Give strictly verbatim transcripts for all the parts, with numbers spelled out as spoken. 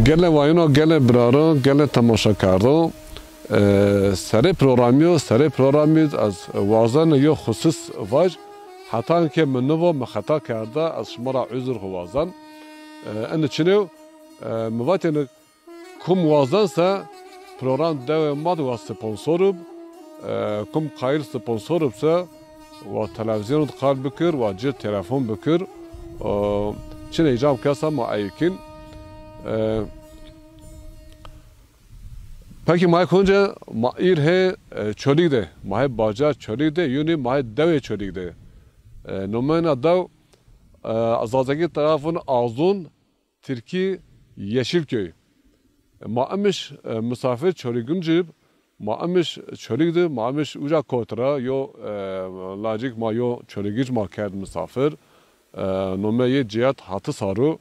Gelê wayino, gelê biraro, gelê temaşakerdo. E, serê programî yo, serê programî ez wazeno yo xusus vaj. Heta ke mi nivo, mi xeta kerda, ez şima ra uzur xwu wazan. E, eni çinê yo, e, mi vatêne kum wazen se program dewê ma de wa sponsor ib, e, kum qayîl sponsor ib se wa televîzyon de qal bikir, wa ci telefon bikir. E, çinê îcab kesa ma ey kin. E, pekî ma hê konce ma îr hê, e, Çolîg de, ma hê bacar Çolîg de, yunî ma hê dewê Çolîg de. E, nomeyna dew, e, zazakî tarafun Azun, Tirkî Yeşilköy. Ma imiş, e, misafir Çolîgin cib, ma imiş Çolîg di, ma imiş uca kot ra, yo, e, lacik ma, yo Çolîgic ma kerd misafir. E, nome yê Cihat Hatisaru.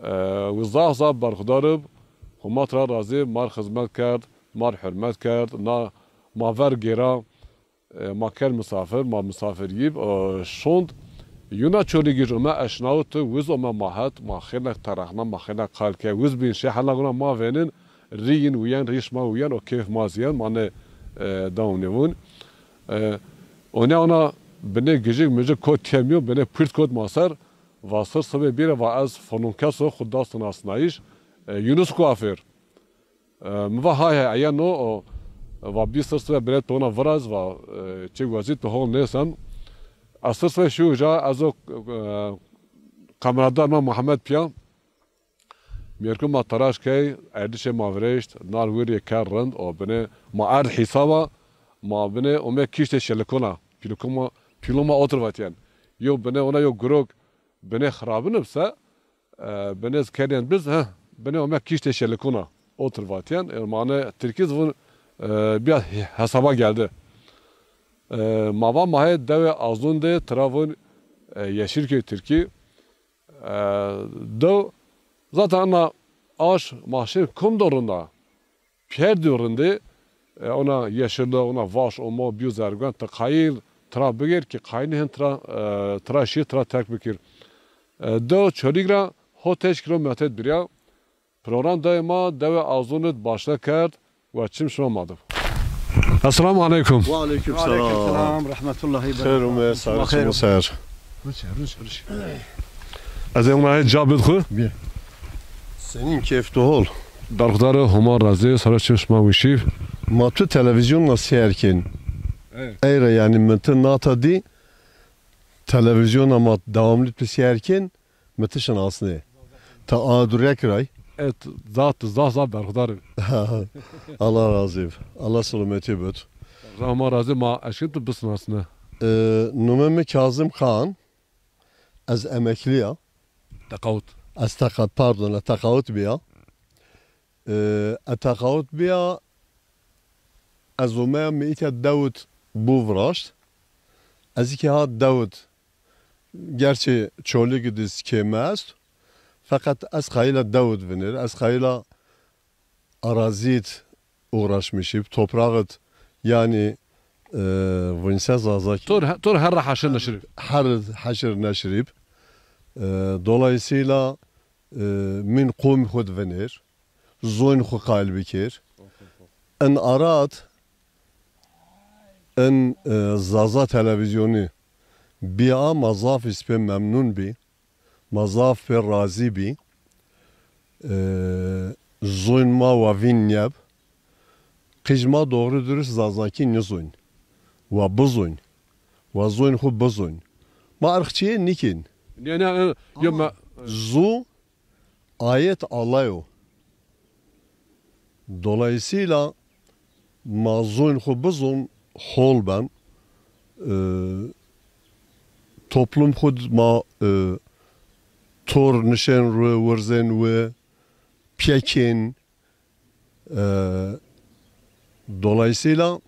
E, wi zaf zaf berxudar ib, Homa tira razî, mar xizmet kerd, mar hurmet kerd, na ma ver gêra. E, ma kerd misafir, ma misafir yîb, e, şond. Yuna Çolîgij ome eşnawit, wiz ome ma het, ma xêlek terexna, ma xêlek qal ke, wiz bîn şê hela guna ma vênin, rî yin wiyen, rî şima wiyen, o keyf ma zî yen, ma nê, e, dewam nêvun. E, onya ona binê gijik mijik kot kemiyo, binê pîrt kot ma ser, va sir sibê bîre va ez filon kes o, xwu da sinasnayîş, e, Yunus Kuafêr. E, mi va hay hay, eya no o, va bî sir sibe bilet ona viraz, va, e, çi wezît bi hol nêsen. Ez sir sibe şî uca, ez o, e, kameradar ma Muhammed pîya. Mêrkû ma teraş key, erdîşê ma virêşt, nar wirî ker rind, o binê ma erd hîsaba, ma binê ome kîştê şelikona, pîlokoma, pîloma otir vatîyen. Yo binê ona yo gurok, binê xirabin bise, e, binê ez kerîyen biz, heh, binê ome kîştê şelikona otir vatîyen. E, mane Tirkî zî vun, e, bîya he-, hesaba geldi. E, ma va ma hê dewê Azun de tira vun, e, Yeşilköy Tirkî. E, dew zaten ana aş ma şin kum do rinda. Pîyer dî rindê, e, ona yeşilli, ona vaş omo, bîyo zergwen, ti qayîl tira bigêr ki qayîlî hin tira, e, tira şî, tira terk bikir. E, dew Çolîg ra hot heşt kîlometre dûrî ya. Program dewê ma, dewê Azun id başle kerd, we çim şima ma de. Esselamu aleykum. Wa aleykum selam. Wa aleykum selam, rahmetullahi. Xêr ume, sare çim ser. Rûçe, rûçe, rûçe. Ez ê ona ca bid xwu. Bî. Senîn keyf tu hol. Berxudar, Homa razî, sare çim şima wişîv. Ma tu televîzyonla seyr kên. Evet. Ey ra yanî min ti nata dî, televîzyona ma dewamlî tu seyr kên, mi ti şinasnê. Ti a durek ray. Evet, zaf, zaf, zaf berxudar im. Allah razî b. Allah selametî bid. Homa razî, ma eşkên tu bisnasne. E, nome mi Kazim Kağan. Ez emeklî ya. Teqawut. Ez teqa-, pardon, ez teqawut bîya. E, ez teqawut bîya, ez omeya mi îtya dewid bû viraşt. Ez îkî ha dewid, gerçî Çolîg di zî kê mi est, feqet ez qayîla dewid vinêr, ez qayîla arazîd uğraşmışîb, toprağid, yanî, e, vunse Zazakî. Tor he-, tor herre haşir neşirîb. Her haşir neşirîb. E, dolayısıyla, e, min qomî xwu di vinêr, zoyn xwu qayîl bikêr. In arat, in, e, Zaza televîzyonî bîya ma zaf îspê memnun bî. Ma zaf pê razî bî. E, zoyn ma wa vîn nîyeb. Qij ma doğru dürüst Zazakî nizûn. Wa bizûn. Wa zoyn xwu bizûn. Ma irqçîye nîkên. Ne, ne, e, yo, ama ma zû ayet Allayo. Dolayısıyla ma zoyn xwu bizon hol ben. E, toplum xwu ma, e, tor nişên ru, wirzên wi, piyekên. E, dolayısıyla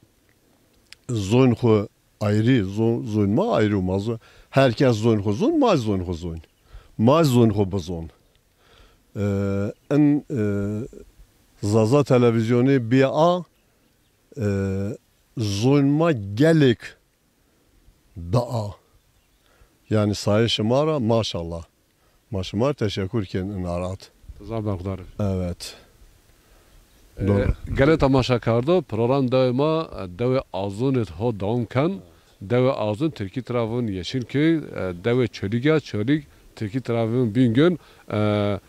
zoyn xwu ayrı, zo-, zoyn ma ayrı, ma zo-, herkes zoyn xwu zon, ma zoyn xwu zon. Ma zoyn xwu bizon. E, in, e, Zaza televîzyonî bîya, e, zoyn ma gelêk daa. Yanî sayê şima ra maşallah. Ma şima ra teşekkür kên in arat. Zaf berxudar. Evet. E, doğru. Gelê temaşekerdo, program dewê ma, dewê Azunê ho dewam ken. Dewê Azun, Tirkî tira vûn Yeşilköy, e, dewê Çolîg ya, Çolîg, Tirkî tira vûn Bingöl. E,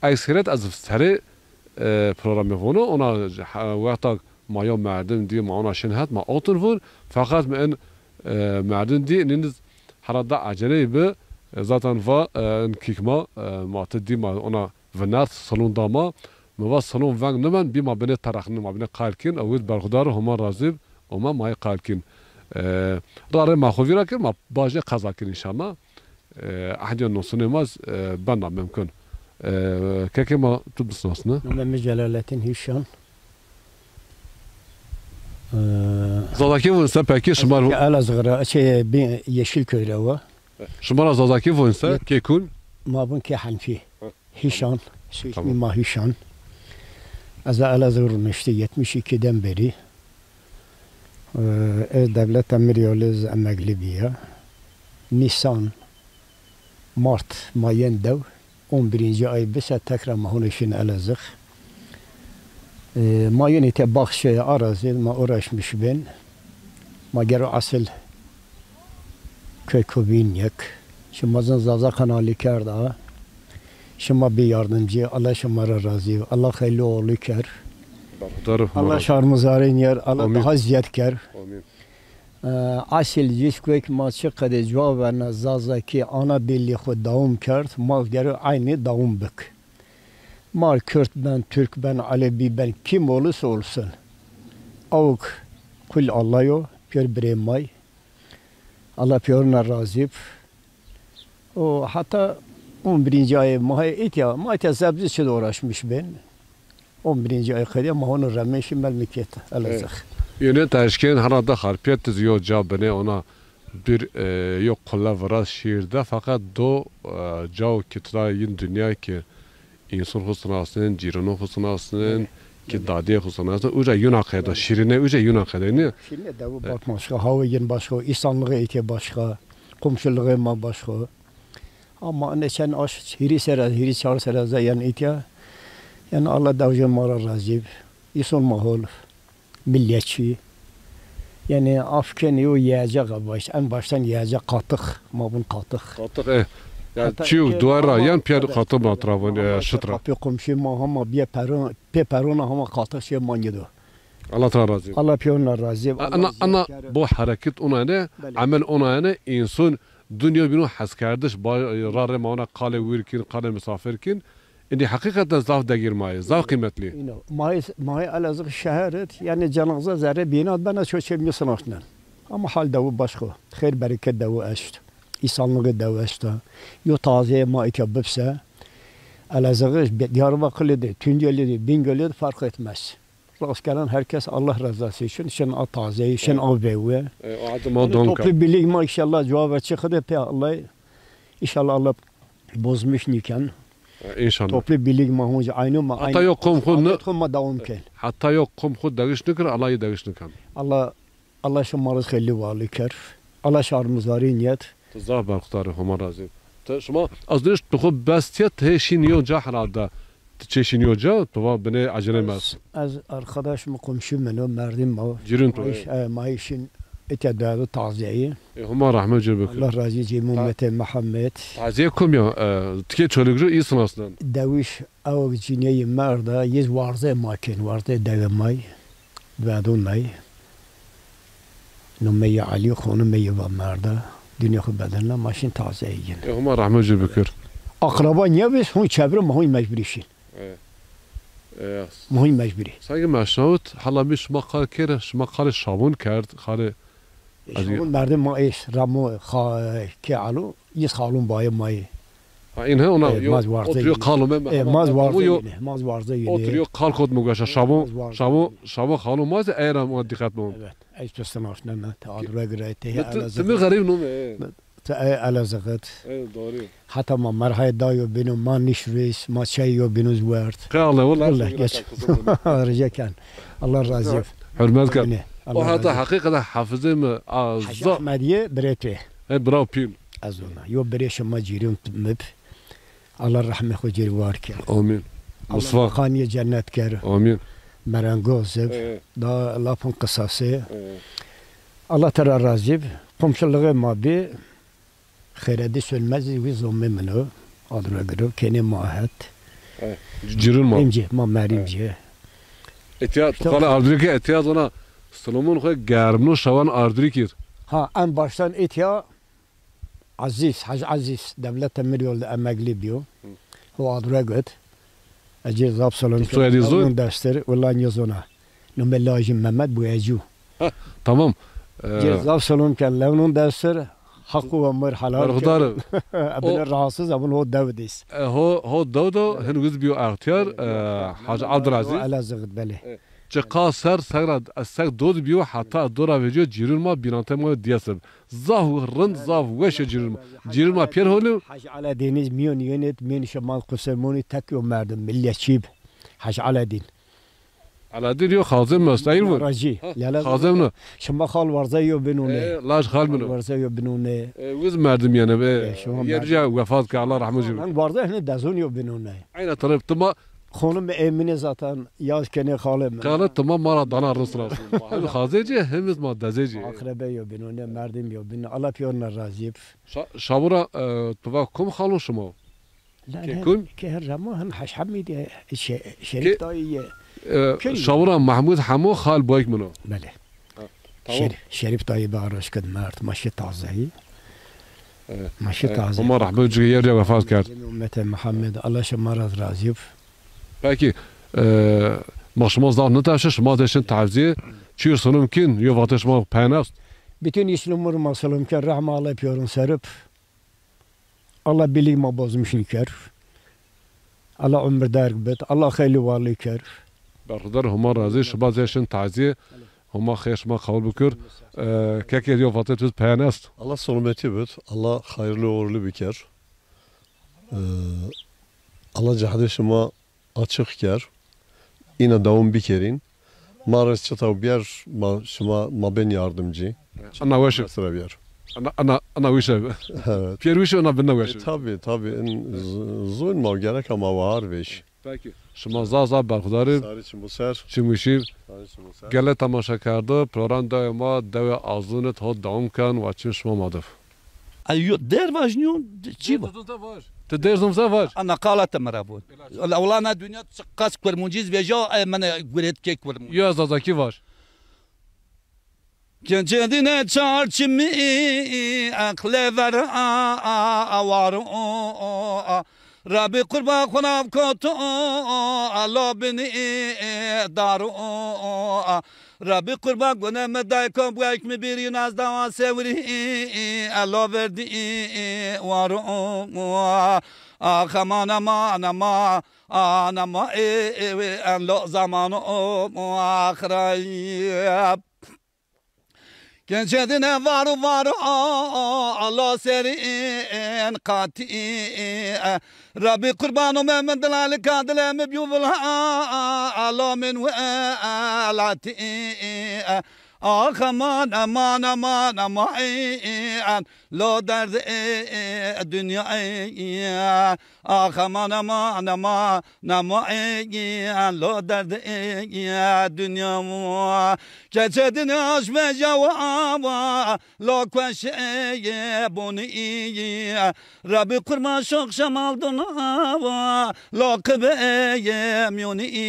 ekseret ez serê, e, programê vûno, ona, ha, wexta ma yo merdim dî, ma ona şin het, ma otur vûn. Feqet mi en, e, merdim dî, niniz herhalde eceleyî bi, e, zaten va, e, en kîk ma, e, ma ti dî, ma ona vinert, salon da ma. Mi va salon veng nimen, bî ma binê terexnî, ma binê qayl kîn, ewid berxudar, Homa razî, Homa ma yê qayl kîn. E, rarê ma xo vîra kir, ma bajê qeza kîn înşallah. E, ehdîya nosinê ma, e, benda mimkun. E, kekê ma tu bisnasne. Nomê mi Celalettin Hîşan. E, Zazakî vûn se pekî şima ro- Elazığ ra, şey, bi-, Yeşilköy ra wa. Şima ra Zazakî vûn se, Yet- kê kûn? Ma vûn kê Henfî. Hîşan, soyismî ma Hîşan. Ez a Elazığ rûniştî yetmiş ikiden beri. Ee, ez devleta Miryolî zî emeklî bîya. Nîsan, Mart ma yen dew, on birinci ay bise tekrar ma hone şin Elazığ. Ee, ma yenî te baxçe arazî ma uğraşmış bin. Ma gero esil Köy kubîn yek. Şima zin Zaza kanalî kerda. Şima bî yardimcî. Allah şima ra razî. Allah xeylî oğlî ker. Berxudar û Allah şarmizarîn yer. Allah daha zîyad ker. Amîn. E, esil cîs kök ma çi qedê cuwa verna Zazakî ana dîlî xwu dawam kerd. Ma gero eynî dawam bik. Ma Kürt ben, Türk ben, Alebi ben, kim olursa olsun. Awk kul Allah yo, pîyor birê may. Allah pîyoruna razî b. O heta on birinci ayê mahê îtya, ma îtya zebzî çi de uğraşmış bên. On birinci ay qedîya ma hono remêşî melmikêt, Elazığ. Yönet eşkên hana da Xarpiyet zî yo ca binê ona bir, e, yo qule viraz şîîr de, feqet do, e, cao ki tira yin dinya ki Însan xwu sinasnin, cîrano xwu sinasnin, ki dadîyê xwu sinasnin. Uca yuna qeyda, şîrîne uca yuna qeyda, nî? Şîrîne dewu bak başka, hawê yin başka, îsanlığê îtya başka, komşulığê ma başka. Ama ne çend aş, hîrî sere, hîrî çar sere ze yen îtya. Yani Allah dewjê ma ra razî b. Îson ma hol. Milliyetçi. Yani afkenî o yiyecek baş, en baştan yiyecek katık, ma vûn katık. Katık, e. Yani çiyo duvar ra, yan piyer katık ma tira vûn, e, şit ra. Kapı komşu ma hama biye peron, pê perona hama katık şey ma nîdo. Allah tira razî. Allah pîyoruna razî. Ana, ana bu hareket ona ne, amel ona ne, insan dinya bîno heskerdiş, rarê ma ona qalê wir kîn, qalê misafir kîn. Îndî heqîqeten zaf degîr ma yê, zaf qîmetlî. Îno, ma yê, ma yê Elazığ şeher id, yanî cenaza zerrê bîna bena ço çê mi sinaştnen. Ama hal dewu başko, xêr bereket dewu eşt. Îsanlığê dewu eşta. Yo taziyê ma îtya bibse, Elazığ, Diyarbakırlı de, Tunceli de, Bingöl de fark etmez. Rast gelen herkes Allah rızası için, şin a tazeyi, şin a vewe. E, o adı ma donka. Toplu birlik ma inşallah cevabı çıkıdı pe Allah. İnşallah Allah bozmuş niken. E, inşallah. Toplu birlik ma hunca aynı ma. Hatta yok kom xu ne. Kom ma devam ken. Hatta yok kom xu degiş nikir, Allah yê degiş niken. Allah, Allah şima rız xeylî valî ker. Allah şarmizarî niyet. Ti zaf berxudar, Homa razî. Ti şima, ez diriş tu xwu bestiye, ti hê şîn yo ca herhalde. Ti çê şîn yo ca, tu va binê ecelê mi ez. Ez, ez arkadaş mi, komşu min o, merdim ma o. Cîrûn tu. Ma îş-, e, ma îşin ete derdû taziyeyî. E, Homa rehmet ci bikir. Allah razî ci, ummetê Muhammed. Taziye kom ya, e, tikê Çolîg ro î sinasnen. Dewiş awk cinîyeyî merda, yiz warzê ma kên, warzê dewê may. Vedûn nay. Nomeyê Elî, xonimê yi va merda. Dînê xwu bedelna, ma şin tazeyê yin. E, Homa rehmet ci bikir. Akraba nîyabis, hûn çevre ma hûn mecburî şin. E, e, ma hûn mecburî. Sanki ma şawit, hala mi şima qal kere, şima qalê Şabûn kerd, qalê... E, Şabûn merdim ma ês, Ramo, xa-, kê Elo, yis xalûn bayê ma yê. Ha, în he ona, e, yo, otur yo qalû me, e, maz warze yine, maz warze yine. Otur yo qal kot mi goşa, Şabûn, Şabûn, Şabûn xalû ma zî, eyra ma dîqet mi. Evet, ez tu sinasnena, te adre gire, te Elazığ. Ti mi xerîb nome. Te ey Elazığ et. Evet, doğru. Heta ma merhay dayo bîno, ma nişt rîs, ma çay yo bîno werd. Qe Allah, wala. Allah geç. Rica ken. Allah razî. Hürmet ken. O heta heqîqeten hafizê mi a Hacı Ahmediye birê tu. E, bravo pîl. Ez ona. Yo birê şima cîrûn mi b. Allah rehmê xwu cîr war ke. Amîn. Mustafa. Allah mekanî cennet ker. Amîn. Merengoz ib. E. Da lafın kısası. E. Allah tera razî bi. Komşulığê ma bi. Xêredî Sönmez wî zomê min o. Adro giro. Kenê ma het. E. Cirûn ma. Rîmcî, ma merîmcî. E. Etya, tu qala Ardurîkî etya zona Solomon xo germno şawan Ardurîkî ir. Ha, en baştan etya Aziz, Hacı Aziz, devlet demir yolda emekli biyo. Hı. O adre got. Ecir zaf solom. Soyadî zor? Lewnon destir, ulan yozona. Nome lajim Mehmet bu Ecu. Ha, tamam. Ee, Ecir zaf solom ken lewnon destir, hakkı ve mır halal. Berxudar. Ebine rahatsız, ebin ho devdis. E, ho, ho devdo, hin wiz biyo extiyar, e, Hacı Abdülaziz. Elazığ, belê. E, çiqa ser, segra, sek dod biyo, hatta dora veciyo, cirûn ma, bînante ma diyesib. Zaf rind, zaf weş e cirûn ma. Cirûn ma pêr hol o. Hacı Alaaddinîz mîyon yenêt, mîyon şemal qusemonî tek yo merdim, milliyetçî bi. Hacı Alaaddin. Alaaddin yo xazê mi, Estayîr vun. Racî. Xazê mi no. Şima xal warza yo binûne. E, laj xal mi no. Warza yo binûne. E, wiz merdim yene be. E, şima merdim. Yerca wefat ke, Allah rahmet eylesin. Lan warza hene dezon yo binûne. Aynen taraf tima. Xonum Emine zaten yaz kenê xalê mi. Xalê tima ma ra dana ris ras. Hem xazê ci, hem iz ma dezê ci. Akrebe yo binûne, merdim yo binûne. Allah piyorna razî b. Şa-, Şabura, e, tu va kum xalon şima? La, ke la, kum? Ke her zaman hem Haşhamî de, şe-, Şerîf dayî ye. E, Şabura Mahmud Hemo xal boyk min o. Belê. Ha, tamam. Şer-, Şerîf dayî bi aroşkid merd, ma şi tazeyî. Evet. Ma şi tazeyî. Homa rahmet, çünkü yerce vefat kerd. Ümmete Muhammed, Allah şima ra razî b. Peki, e, ma şima zaf nitewşe, şima de şin tazîye, çîr sunum kin, yo vatê şima peynest. Bütün İslamur ma selam ken, rahma Allah piyorun serip. Allah birliği ma bozmuş niker. Allah ömür derg bit. Allah hayırlı varlığı ker. Berxudar Homa razî, şima zê şin tazîye, Homa xêr şima qebul bikir. E, kekê yo vatê tuz peyen est. Allah selametî bit. Allah hayırlı uğurlu biker. E, Allah cehdê şima açık ker. Îna dewam bikerîn. Ma rê çita biyer, ma şima ma bên yardımcı. Ana weş. Mesela biyer. Ana, ana, ana weş. Evet. Piyer weş, ana binne weş. E, tabii, tabii. En z-, zon ma gerek ama var weş. Peki. Şima zaf zaf berxudar ib. Sarî çim bu ser. Çim weşî. Sarî çim bu ser. Gelê temaşekerdo, program dewê ma, dewê Azunit ho dewam ken, wa çim şima ma dif. Ay, yo, der vaj nîyo, çi va? Ti der zon se vaj. Ana qala te mi ra vun. Wela, wela na dinya çiqas kurmuncîz veja, ay, mene guret ke kurmunc. Yo, Zazakî vaj. Kencedine çar çimî, eqle ver a, a, a, war o, a. Rabî qurba xu nav koto, a, lo binî, e, dar o, a. Rabî qurban gune mi dayko, bu ekmi bir yunaz dawa sevri, elo verdi var o. Ah, aman, aman, aman, aman, e, e, e, en lo zaman o, axirayî. Gençedine var, var, a, Allah serin qatî. Rabî qurban o Mehmed Delali kadile mi bîyo vila, Allah min welatî. Ah, aman, aman, aman, aman, lo derd, e, e, dünya, e, e. Ah, aman, aman, aman, aman, e, e, lo derd, e, e, dünya. Keçedine aş ve cevaba, lo kueş, e, e, boni, e, e. Rabî qurban şox şemal dona, lo qibe, e, e, miyoni, e,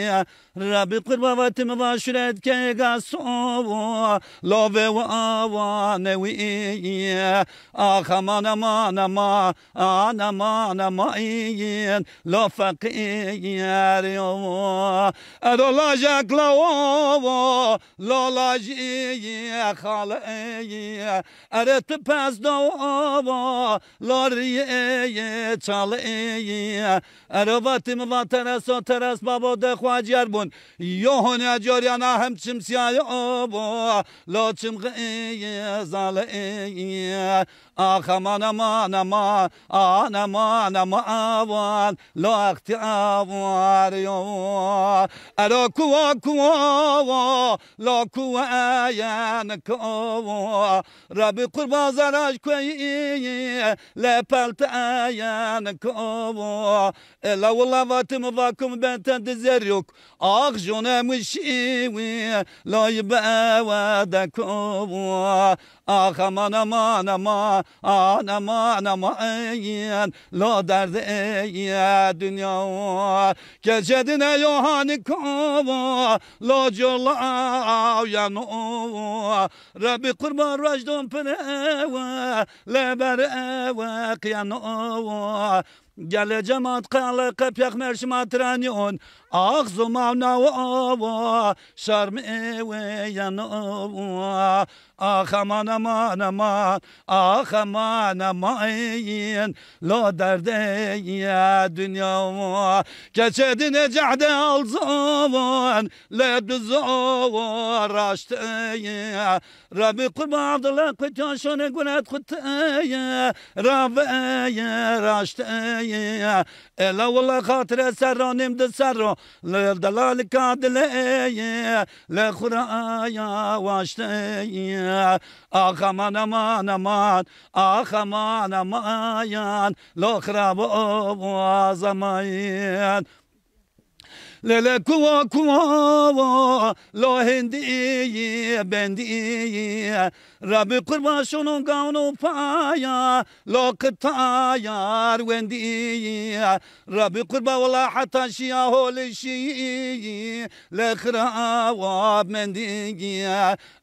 e. Rabî qurba vatî mi va şuret ke gaso, lo ve wa, wa newî. Ah, aman, aman, aman, an, aman, aman, lo feqîr yo. Ero lajek lawo, lo lajî xalî. Ere ti pez dawo, lo rîyê çalî. Ero vatî mi va teres o, teres babo de xwa cîyer bun. Yo honya corya na hem çimsîya yo. Lo çimxî zalî. Ax aman aman aman, an aman aman, lo extî awar yo. Ero kuwa kuwa, lo kuwa yen kuwa. Rebî qurban zeraj kuweyî, le pelteyen kuwa. Ela wila vatî mi vakum bente di zerrî yok. Ax jone mi şîwî, lo yi bi ewe de kuwa. Ax aman aman aman, an aman aman, lo derdê dinya. Keçê dine yo hanî ko, lo colaw yeno. Rebî qurban rojdon pirewe, le berewe qiyeno. Gelê cemat qele qepyex merşima trenyon, ax zuma nawo, şarmê we yeno. Ax aman aman aman, ax aman aman, lo derdê dinya. Keçê dine cehde alzon, le duzo raştê. Rebî qurban dile qutya şone gunet xuteye, raveye raşteye. Ela wila xatire serra nêm di serra, le delalika dileye, le xuraya waşteye. Ax aman aman aman, ax aman aman, lo xirabo zaman. Lele kuwa kuwa, lo hindî bendî. Rebî qurban şono gawno paya, lo qitayar wendî. Rebî qurban wila heta şiya holê şî, le xirab mendî.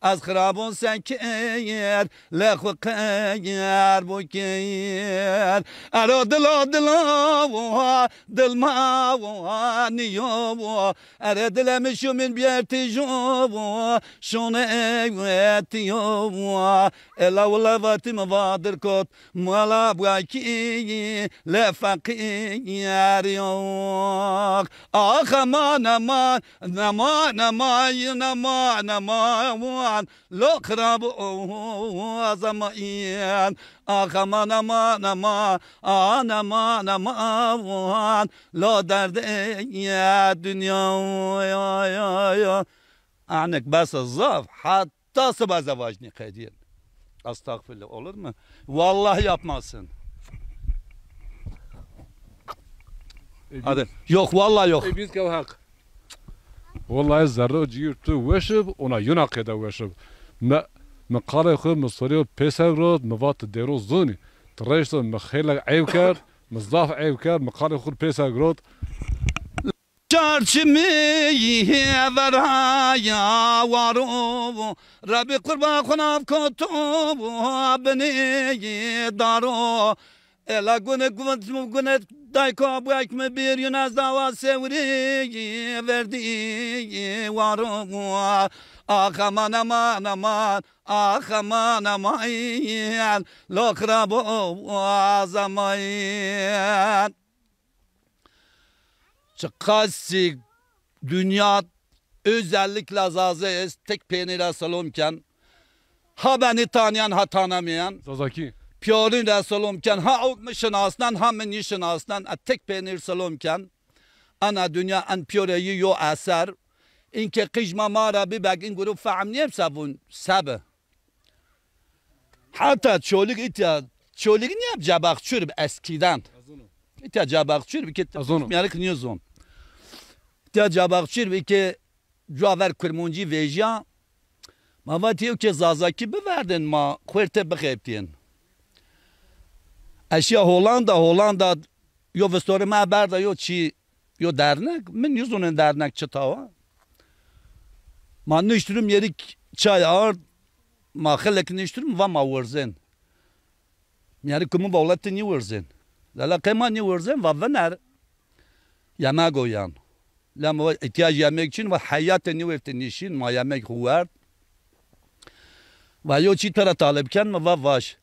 Ez xirabon se kêr, le xwu qeyr bo kêr. Ero dila dila wa, dil ma wa, niyo wa. Ere dile mi şumin bierti jo wa, şone eweti yo wa. Ela wila vati mi vadir kot, mala bwaki, le feqîr yo. Ax aman aman, aman aman, aman aman. Lo xirab o zaman. Ax aman aman aman, an aman aman, lo derdê dinya. Anik bes zaf, hatta siba zewacnî qedîyen. Estağfirullah, olur mu? Vallahi yapmazsın. Hadi. Yok, vallahi yok. E, biz kev hak. Wellahî zerre cîr tu weş ib, ona yuna qeyde weş ib. Mi, mi qalê xwu, mi sorî pêser girot, mi va ti dêro zonî. Ti reşto, mi xeylek eyb kerd, mi zaf eyb kerd, mi qalê xwu pêser girot. Çarçimî veraya waro, Rebî qurba xwu nav koto binî daro. Ela gune gune gune dayko bwek mi bir yun ez dawa sewrî verdî waro. Ax aman aman aman, ax aman aman, lo xirabo zaman. Çiqasî dinya, özellikle Zaza est, tek peynî ra selom ken. Ha benî tanîyan ha tanamîyan. Zazakî. Piyorîn ra selom ken. Ha ewk mi şinasnan, ha mi nîşinasnan. E, tek peynî ra selom ken. Ena dinya en piyoreyî yo eser. Înke qijma ma ra bibek, în grup fehm nîyeb se vûn, se bi. Heta Çolîg îtya, Çolîg nîyeb, Cebaxçur bi eskîden. Îtya Cebaxçur bi ke mîyarik nîzon. Îtya Cebaxçur bi ke cuwa ver Kurmoncî vejîya. Ma vat yew ke Zazakî biverdin, ma xwêr te bixebitîn. Ez şiya Hollanda, Hollanda yo vistorê ma berda yo çî, yo dernek. Mi nîzonên dernek çita wa. Ma niştirim yerik çay ard, ma xelek niştirim, va ma wirzên. Mîyarik mi va wela ti nîwirzên. Lala qey ma nîwirzên, va viner. Yemek o yan. La mi va îhtîyac yemek çin, va heyatê nîwêrtî nîşîn, ma yemek xwu werd. Va yo çî ti ra talib ken, mi va vaj.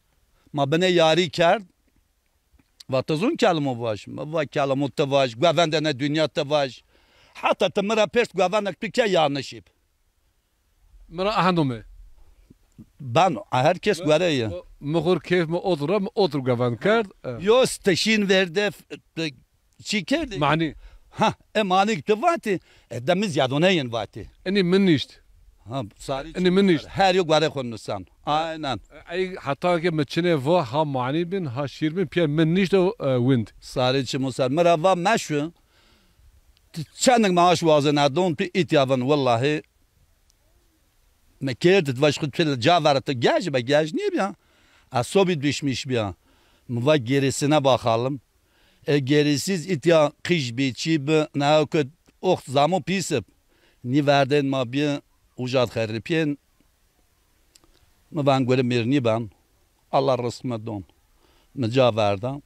Ma binê yarî kerd. Va ti zûn kelimo vaj. Mi va kelimo ti vaj, govendene dinya ti vaj. Heta ti mi ra pers govenek tu ke yanlış ib. Mi ra ahendo mi. Bano, her kes gore ye. Mi xur keyf mi otur ra, mi otur govend kerd. E. Yo steşîn verde, f-, çi kerdî? Manî. Ha, e manî tu vatî, e de mi ziyadone yin vatî. Enî mi nişt. Ha, sarî. Enî mi nişt. Her yo gore xo nusan. Aynen. Ey heta ke mi çinê vo ha manî bin, ha şîr bin, pîyer mi nişt o, e, wind. Sarî çimo ser. Mi ra va meşu. Ti çendek maaş wazenedon, tu îtya vin, wellahî. Mi kerd, ti vaş xu tu ca vera, tu gej be, gej nîbîya. Ez sobî düşmüş bîya. Mi va gerisine bakalım. E, gerisiz îtya qij bî, çî bi, ne ke oxt zamo pîs ib. Nî verdên ma bî, uca di xeripîyên. Mi van gore mêr nîben. Allah rizq mi don. Mi ca verda.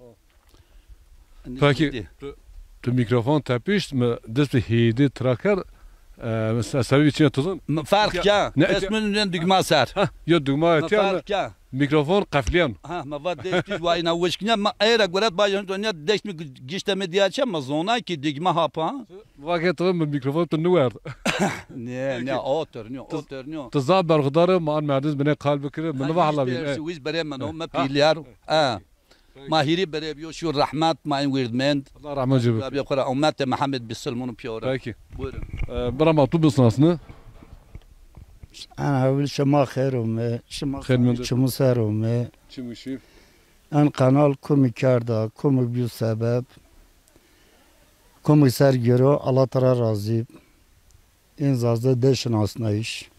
Peki, tu, tu mikrofon tepişt, mi dest bi hêdî tira kerd. E, mesela sebebî çi ne tu zon? Mi ferq ke. Ne, dest mi nûnen dugma ser. Ha, yo dugma. Mi etya, ferq ke. Mikrofon qeflîyen. Ha, mi va dest bi wayna wişkîne, mi ey ra guret bajan donya dest mi gişte mi diya çe, mi zona ki dugma hapa. Vake tu mi mikrofon tu nîwerd. Ne, ne, otur, ne, otur, ne. Tu zaf berxudar ib, ma an merdin binê qal bikiri, mi niva hala bîn. Wîz berê min o, mi pîlyar. Ha. Ma hîrî berê bîyo, şû rehmet, ma in wîrd mend. Allah rahmet ci bikir. Rabî xura ummetê Muhammed bisilmûn piyore. Peki. Buyurun. E, bira ma tu bisnasni. En ewil şima xêr ome, şima xêr mendî. Çimû ser ome. Çimû şî. En kanal kumî kerda, kumî bîyo sebeb, kumî ser giro, Allah tira razî. În Zazê de şinasnayîş.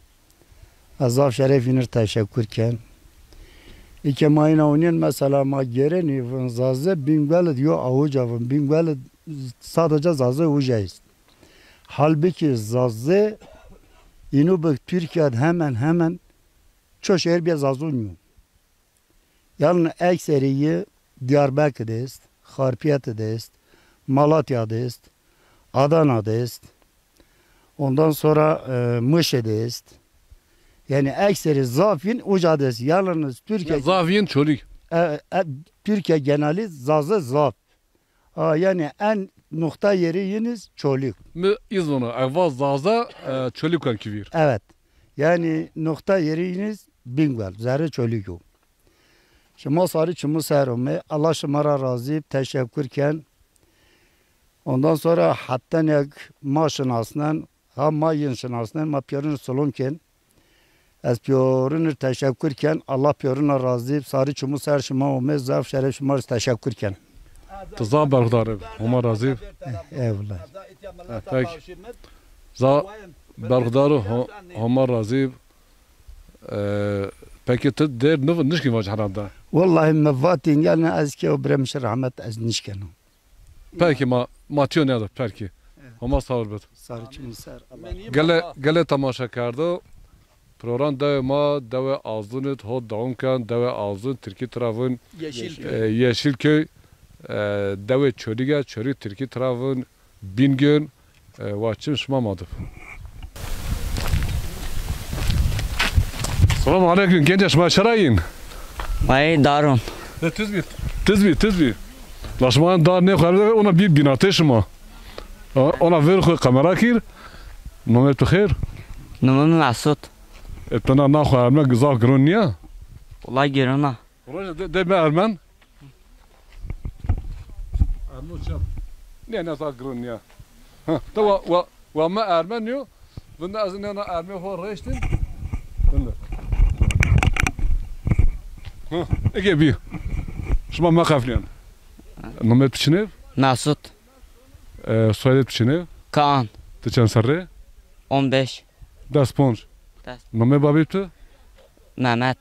Ez zaf şeref înir teşekkür ken. Îke ma îna onîn mesela ma gêrenî vin Zazê Bîngwelid yo awuca vin. Bîngwelid sadece Zazê uca est. Halbukî Zazê înu bi Türkiye de hemen hemen ço şehir bîye Zazû nîyo. Yanî ekserî yi Diyarbekir de est, Xarpiyet de est, Malatya de est, Adana de est. Ondan sonra, e, Muş'e de est. Yanî ekserî zaf yin uca de est. Yalnız Türkiye. Ya zaf yin Çolîg. E, e, Türkiye geneli Zazê zaf. A, yanî en nokta yeri yiniz Çolîg. Mi îzona, e, va Zaza, e, Çolîg kan kivîr. Evet. Yanî nokta yeri yiniz Bingöl, zerrê Çolîg o. Şima sarî çimû ser ome, Allah şima ra razî, teşekkür ken. Ondan sonra heptenek ma şinasnen, ha ma yin şinasnen, ma pîyorin silom ken. Ez pîyorin ir teşekkür ken, Allah pîyorin ra razî, sarî çimû ser şima ome, zaf şeref şima ir teşekkür ken. Ti zaf berxudar ib, Homa razî. Eyvallah. Ha, peki. Zaf berxudar ib, Ho-, Homa razî. E, peki ti dêr niv-, nişkîn vaj herhalde? Wellahî mi vatîn, yanî ez ke o birê mi şi rehmet ez nişkeno. Peki ma, ma tiyo nêda, peki. Evet. Homa sağır bit. Sarı çimû ser. Gele, gele temaşa kerdo. Program dewê ma, dewê Azun id, ho dewam ken, dewê Azun, Tirkî tira vun, Yeşilköy. E, Yeşilköy, e, dewê Çolîg a, Çolîg Tirkî tira vun, Bingöl, e, wa çim şima ma dib. Selamun aleyküm, genca şima şerayîn? Ay, darun. De tiz bî, tiz bî, tiz bî. La şima dar nêxwerbe, ona bî bînatê şima. O-, ona ver xwu kamera kîr. Nomê tu xêr? Nomê mi Mesut. E, tu na, na xwu erme zaf giron nîya? Wellay giron a. Roje de, de me ermen. Erno çap. Ne, ne zaf giron nîya. Ha, de wa, wa, wa me ermen yo. Vinde ez ne na ermê xwu reştin. Vinde. Ha, ege bî. Şima me qeflîyen. Nomê tu çinê? Mesut. E, soyadê tu çinê? Kaan. Tu çend serrê? On beş. Des ponc. Des. Nomê babê tu? Mehmet.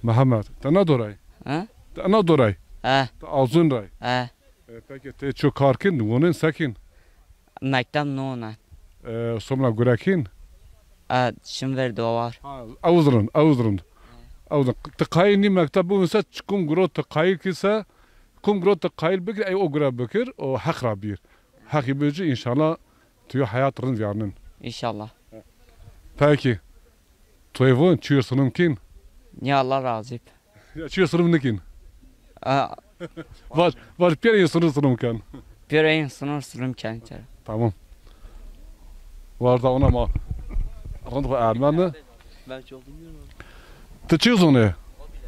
Mehmet. Te na doray? He? Te na doray? He. Te Azun ray? He. E, peki te ço kar kin, wonin sekin? Mekteb nona. E, somna gurekin? E, şim ver dowar. Ha, ewzrin, ewzrin. Ewzrin. Te qayil nî mekteb bûn se, çikum guro te qayil ki se, kum guro te qayil bikir, ey o gure bikir, o heq ra bir. Heqî bicî, înşallah tu yo heyat rind vîyarnin. Înşallah. Peki. Tu ê vun, çîyo silim kîn? Ya Allah razî b. Ya çîyo silim nikîn? A. Vaj, vaj pîyer yin sinir silim ken. Pîyer yin sinir silim ken. Tamam. Warda ona ma. Rind xo Ermeni. Ben çok bilmiyorum abi. Ti çi zonê?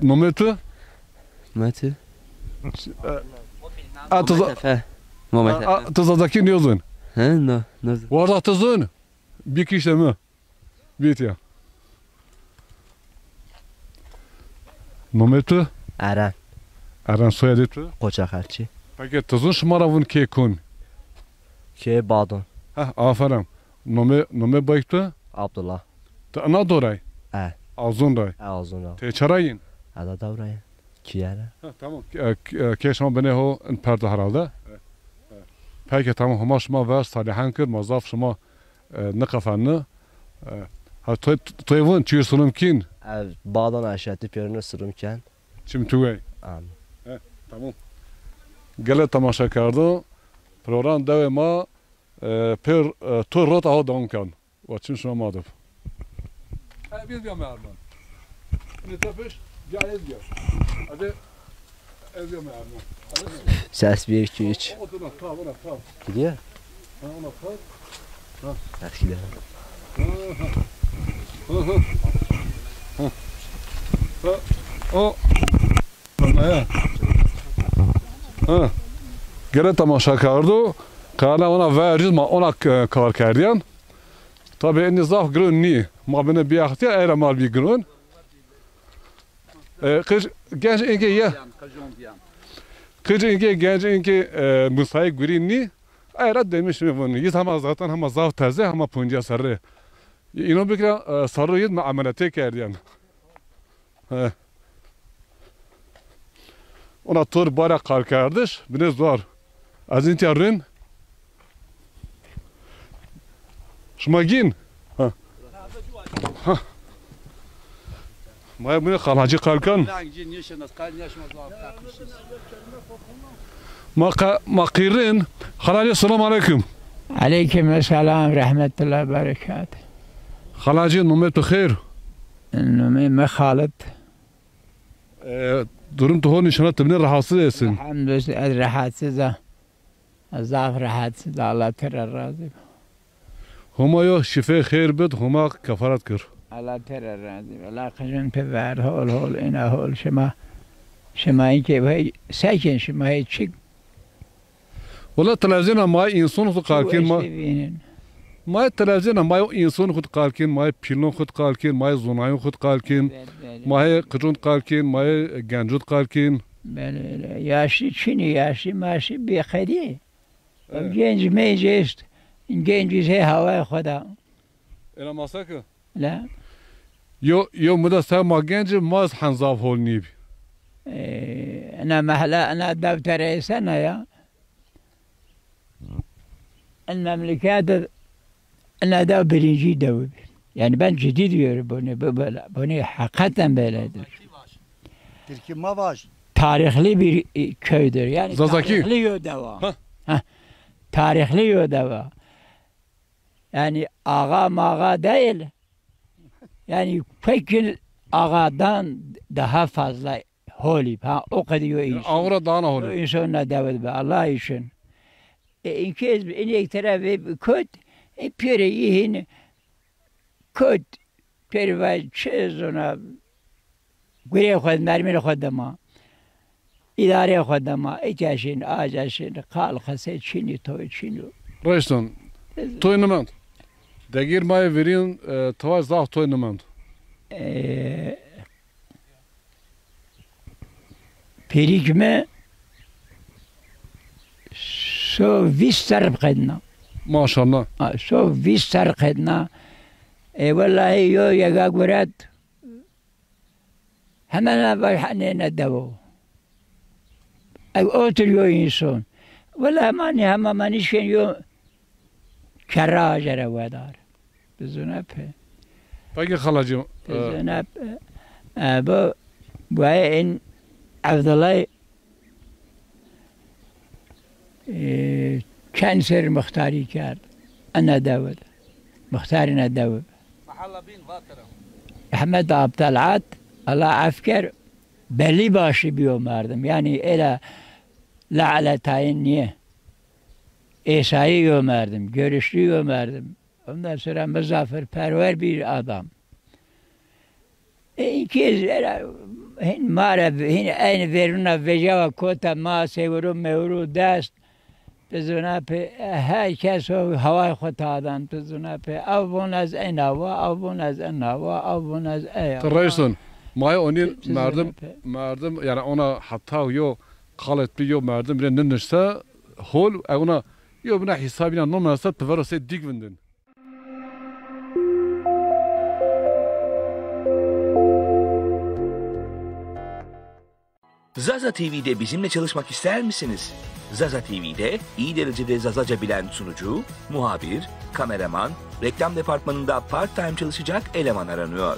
Nomê tu? Mete. E, a, tu za- Muhammed Efe. Muhammed a, a, Efe. Tu Zazakî nêzon? He, no, no. Warda tu zon? Bir kişi mi? Bîtiya. Nomê tu? Eren. Eren, soyadê tu? Qoçaxerçî. Peki, tu zon şima ra vun kê kon? Kê Badon. Heh, aferin. Nomê, nomê bayk tu? Abdullah. Tu ina doray? E. Azon ray? E, Azon ra. Tê çara yin? Eda dewra yin. Kiyere. Ha, tamam. E, k-, e, kê şima binê ho in perdo herhalde. E, e. Peki, tamam. Homa şima ver salihan kir, ma zaf şima, e, niqefenni. E, ha, toy, toy vun, çiyo silim kin? E, Badon aşeti pêrine silim ken. Çim tu wey. Amin. He, tamam. Gele temaşekerdo, program dewê ma, e, pêr, e, to rot aho dewam ken. Wa çim şima ma dib. E, biz ya merman. Ne tepiş, ya ez ya. Hadi, ez ya merman. Ses bir, iki, üç. O, o, tamam, tamam, tamam. Gidiyor. Ha, ona bak. Ha. Eskiden. Ha, ha. Ha, ha. Ha. Ha. O. Ha. Ha. Gere temaşa kerdo. Kana ona verciz ma ona, e, kar kerdiyan. Tabi indi zaf giron ni. Ma bine bir axtiya era mal bir giron. E, qij genc inke ye. Qij inke genc inke, e, musayî gurî nî. Ay ra demiş mi vun. Yiz hema zaten hema zaf teze, hema poncîya serre. Îno bikra, e, sarro yiz mi emelete kerdiyan. He. Ona tor bara qal kerdiş, bine zor. Ez intîya rin. Şima gîn? Ha. Ha. Ma ya bine Xal Hacî qal kan. Ma qa-, ma qîrin. Xal Hacî, selam aleykum. Aleykum selam, rahmetullah, berekat. Xal Hacî, nomê tu xêr? Nomê mi Xalid. E, durum tu hol nîşana, tu bine rahatsız esin. Elhamdülillah, ez rahatsız a. Zaf rehet, Allah tera razî bo. Homa yo şifê xêr bid, Homa kefaret kir. Allah tera razî bo. Allah qijin pê ver, hol, hol, ina hol, şima, şima inke hey, sekin, şima hey çik. Wala televîzyona ma însan xu qalkin ma. Şu işte bînin. Ma yê televîzyona ma yê însan xu qalkin, ma yê pîlon xu qalkin, ma yê zonayon xu qalkin, belê, belê, ma yê qicon qalkin, ma yê gencon qalkin. Belê, belê. Yaşlı çinî, yaşlı maşlı bêqedî. Evet. Genc menc est. Genc zê hawayê xo da. Ena masa ki? La. Yo, yo mi de ser ma genc, ma ez hen zaf hol nîbî. E, ena mehla, ena dew tere sena ya. En memleket, ena dew birinci dew. Yani ben ciddi diyorum bunu, bu böyle, bunu hakikaten böyledir. Tirkî ma vaj. Tarihli bir, e, köydür. Yani Zazaki. Tarihli yo dewa. Ha. Ha. Tarihli yo dewa. Yani ağa mağa değil. Yani peki ağadan daha fazla holî. Ha, o kadar yo insan. Ağura daha ne holî? O insan ne davet be Allah için. E, inkez en ek tarafı köt, e, pere yihin köt, pere vay çi zona. Gurê xo, mermînê xo dima. Îdareyê xo dima. Îca şin, aca şin, qal qesey çinî, toy çinî. Reşton, toy nimend. Degîr ma yê verîn, e, teway zaf toy nimend. E, pîrîk mi so vîst serr qedna. Maşallah. Ha, so vîst serr qedna. E, wellahî yo yega guret. Hemen vaj hanê ne dewo. Eg otur yo insan. Wela hemanî hema ma nişken yo kerra acere wedar. Bizune pe. Peki xalacığım, e, bizune pe. E, bu, bu en Abdullah E, çend ser muxtarî kerd. Ene dewi de. Muxtarîne dewi. Mehella bîn vatira. Ehmed Abdalhat, Allah af ker, belî başî bîyo merdim. Yanî êla lale tayin nîye. Êsayî yo merdim, görüşlü yo merdim. Ondan sonra misafirperver bir adam. E, iki, era, hin mare, hin aynı veruna vejawa kota ma sewru mewru dest. Bizuna pe, e, her kes o haway xo tadan bizuna pe. Ew von ez ena wa, ew von ez ena wa, ew von ez eya. Ti reşton. Maya onî merdim, merdim, yani ona hata yo qalet bi yo merdim bile ninişte hol, e, ona yo bina hesabına nomnasa ti vero se dik vindin. Zaza T V'de bizimle çalışmak ister misiniz? Zaza T V'de iyi derecede Zazaca bilen sunucu, muhabir, kameraman, reklam departmanında part-time çalışacak eleman aranıyor.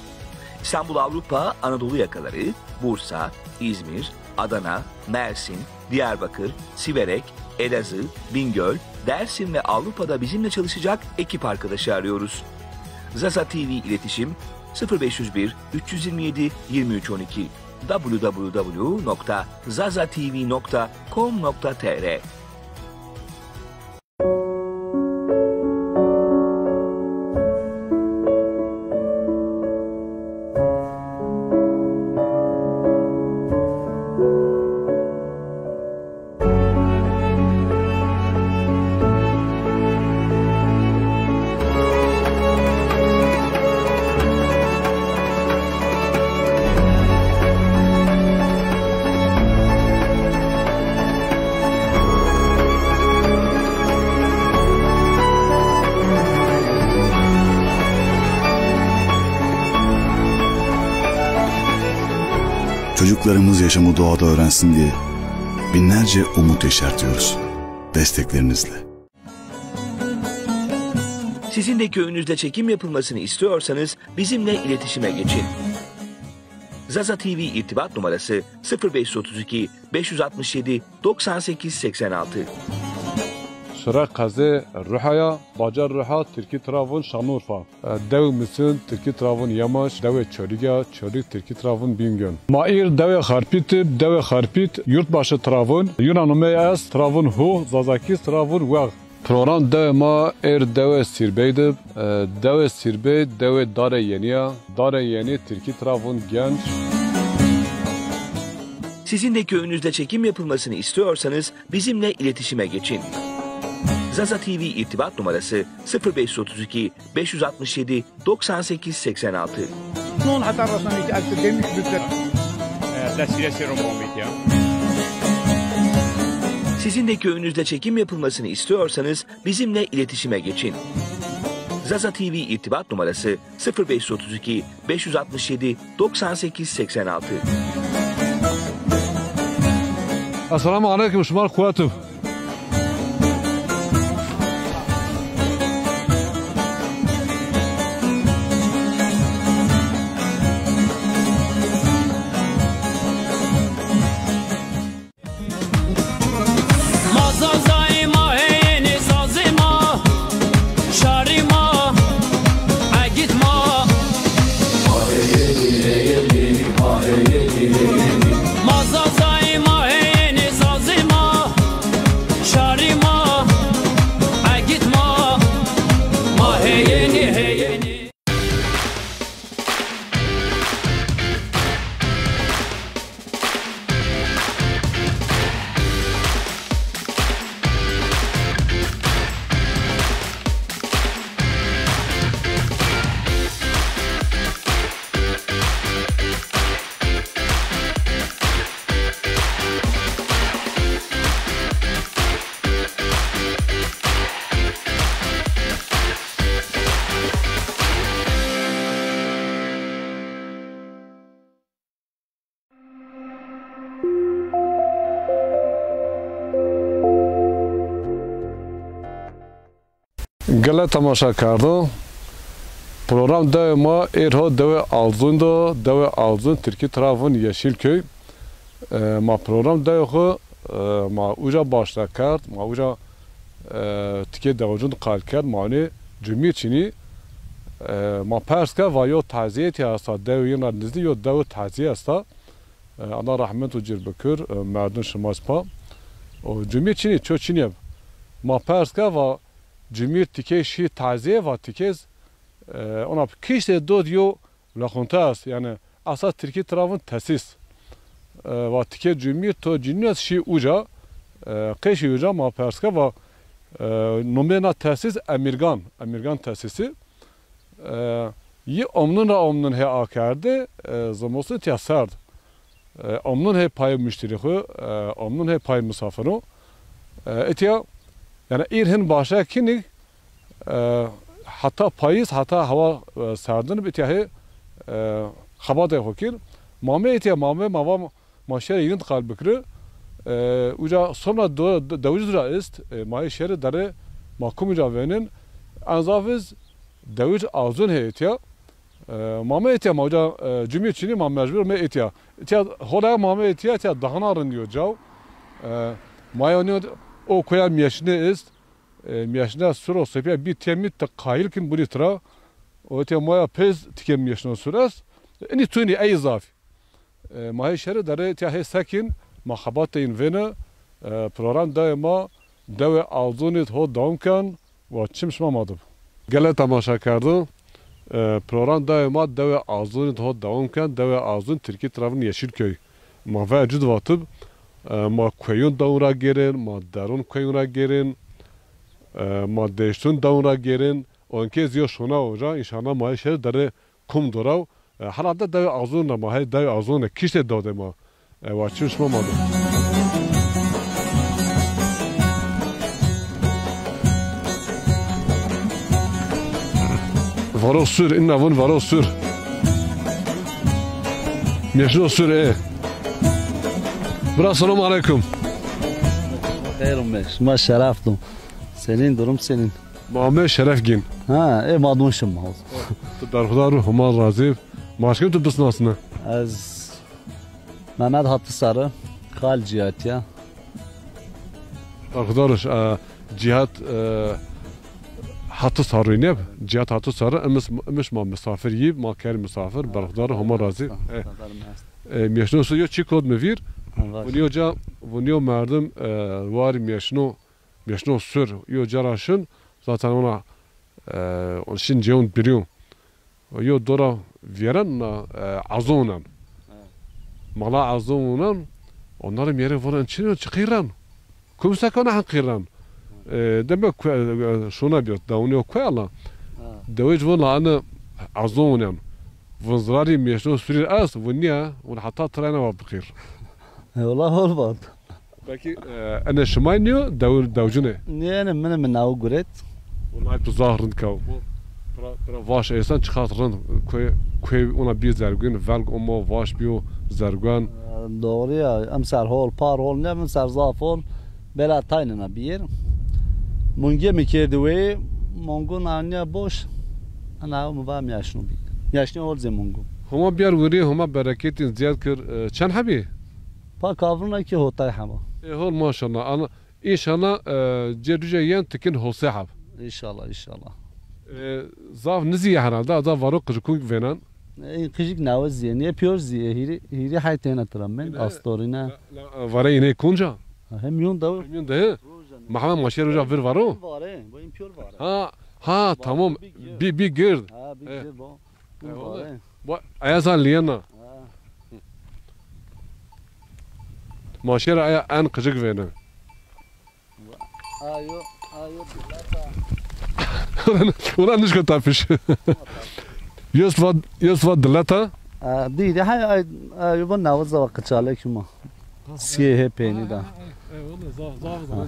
İstanbul, Avrupa, Anadolu yakaları, Bursa, İzmir, Adana, Mersin, Diyarbakır, Siverek, Elazığ, Bingöl, Dersim ve Avrupa'da bizimle çalışacak ekip arkadaşı arıyoruz. Zaza T V iletişim: sıfır beş yüz bir, üç yüz yirmi yedi, yirmi üç on iki, w w w nokta zaza t v nokta com nokta t r. Çocuklarımız yaşamı doğada öğrensin diye binlerce umut yeşertiyoruz. Desteklerinizle. Sizin de köyünüzde çekim yapılmasını istiyorsanız bizimle iletişime geçin. Zaza T V irtibat numarası: sıfır beş yüz otuz iki, beş yüz altmış yedi, doksan sekiz seksen altı. Şira qezê Ruhaya, bacar Ruha, Tirkî tira vûn Şanlıurfa. E, dewê Misin, Tirkî tira vûn Yamaç, dewê Çolîg a, Çolîg, Tirkî tira vûn Bingöl. Ma îr dewê Xarpît ib, dewê Xarpît, Yurtbaşı tira vûn, Yunan umey est, tira vûn Huh, Zazakî tira vûn Wex. Program dewê ma êr dewê Sîrbey de, e, dewê Sîrbey, dewê Darê Yenî ya. Darê Yenî, Tirkî tira vûn Genç. Sizin de köyünüzde çekim yapılmasını istiyorsanız bizimle iletişime geçin. Zaza T V irtibat numarası: sıfır beş yüz otuz iki, beş yüz altmış yedi, doksan sekiz seksen altı. Non heta resnamî ki ez demiş müddet. E, dest sîre sêron bomît ya. Sizin de köyünüzde çekim yapılmasını istiyorsanız bizimle iletişime geçin. Zaza T V irtibat numarası: sıfır beş yüz otuz iki, beş yüz altmış yedi, doksan sekiz seksen altı. Esselamu aleyküm, şima kuwet ib. Ma Zazay ma, heyênî Zazê ma, şarî ma, egît ma. Ma Zazay ma, heyênî Zazê ma, şarî ma, egît ma. Ma heyênî, heyênî. Gele temaşakerdo, program dewê ma êr ho dewê Alzun do, dewê Alzun, Tirkî tira vûn Yeşilköy. E, ma program dewê xwu, e, ma uca başla kerd, ma uca, e, tikê dewicûn qal kerd, ma onê cumî çinî, e, ma pers kerd, va yo tazîyetî esta, dewê yin ra nizdî yo dewê tazîye esta. E, Allah rahmet û cir bikir, e, merdun şima spa. O cumî çinî, ço çinî eb. Ma pers kerd, va Cumîr tikey şî tazîye va tikez, e, ona kiştê dod yo lexunte est. Yanî esa tirkî tira vûn tesis. E, va tikê cumîr to cinîyet şî uca, e, qey şî uca ma pers ke va, e, nomê na tesis Emirgan, Emirgan tesisi. E, yi omnun ra omnun hê akerde, e, zimostin tiya serd. E, omnun hê payê muşterî xwu, e, omnun hê payê misafiro. E, etiya, yanî îr hin başe kinî, e, heta payîz, heta hewa, e, serdin bi etiya hê, e, xebatê xwu kir. Mame etiya, mame ma va ma şerê yînind qal bikiri. E, uca somna do-, do-, dewic ra est. E, ma hê şerê derê ma kum uca venin. En zaf iz dewic azun hê etiya. E, ma me etiya, ma uca, e, cumî çinî ma mecbur me etiya. Etiya hola ma me etiya, etiya dahana rind yo caw. E, ma ya nîyo o koya mîyeşne est. E, mîyeşne suro sepiya bir temit te qayil kin buri tira. O etiya ma ya pez tike mîyeşne sur est. Ini tuni ey zaf. E, ma hê şerê derê tiya hê sekin, ma xebatê yin vêne, e, program dewê ma, dewê Azunî ho dewam ken, wa çim şima ma dib. Gele temaşakerdo, e, program dewê ma dewê Azunî ho dewam ken, dewê Azun tirkî tira vûn Yeşilköy. Ma ve cid vatib, e, ma kuyun dewun ra gêrin, ma derun kuyun ra gêrin, e, ma deştun dewun ra gêrin, onkê ziyo şona oca, înşallah ma hê şerê derê kum doraw. E, herhalde dewê Azun ra ma, hey dewê Azun ra, kiştê dodê ma. E, wa çim şima ma do. Varo sur, inna vun varo sur. Mîyeşno sur, e. Bira, selamu aleykum. Xeyr û meş. Ma şeref do. Senin durum senin. Ma me şeref gin. Ha, e, ma dun şima. Tu berxudar û Homa razî. Ma şkim tu bisnasne. Ez Mehmet Hatısarı, Kal Cihat ya. Berxudar û, e, Cihat, e, Hatısarı ne? Cihat Hatısarı, imis, imiş ma misafir yî, ma ker misafir, berxudar û Homa razî. E, e, mîyeşno su yo çi kod mi vîr. Vuniyo ca, vuniyo merdim, e, war mîyeşno Mîyeşno sur, yo cara şin, zaten ona, e, on şin cewn birîyon. Yo dora vîyeren na, e, Azon unen. Mala Azon unen, onları mîyerê vonen çin çi qîren. Kum sekana hen qîren. E, demek ku, e, şuna bîyo, dawunî yo ku ala. Dewêc von la ane Azon unen. Vun zirarî mîyeşno surîr est, vun nîya, vun heta tirayna wa biqîr. E, wala hol vat. Belkî, e, ene şimay nîyo, dew-, dewcune? Nê, ene min, min nawo guret. Wulay tu zaf rind kaw. Bu pira, pira vaş êsan çiqas rind. Kuê, kuê ona bî zergûn, velg omo vaş bîyo zergûn. E, doğru ya, emser hol, par hol, ne emser zaf hol. Bela taynena bîyer. Mungê mi kerdî wê, mungun anya boş. Ana mi va mîyaşno bî. Mîyaşnê hol zê mungu. Homa bîyar wirî, Homa bereketîn zîyad kir. E, çend hebî? Pa kavruna ki hotay hema. E, hol maşallah. Ana, înşallah, e, cê rûje yen tikin hosê heb. Înşallah, înşallah. E, zaf nizî ye herhalde, a zaf varo qijikû vênan. E, qijik nawe zîye, nê pîyor zîye, hîrî, hîrî hay têne tira min, astorîne. La, la, vare yine kunca? Ha, hem yun da. Hem yun da, he? Mehmet maşe roja vir varo? Vare, bu in pîyor vare. Ha, ha, tamam. Bî, bî gird. Ha, bî gird bu. Eyvallah. Bu aya zan liyena. Maşera aya en qicik vêne. Ayo, ayo, dilata. Ulan nişko tapiş. Yusuf, Yusuf dilata. A, dî, dî, hay, ay, ay, bu nawo zava qıçale ki ma. Siye he peynî da. Eyvallah, zaf, zaf, zaf.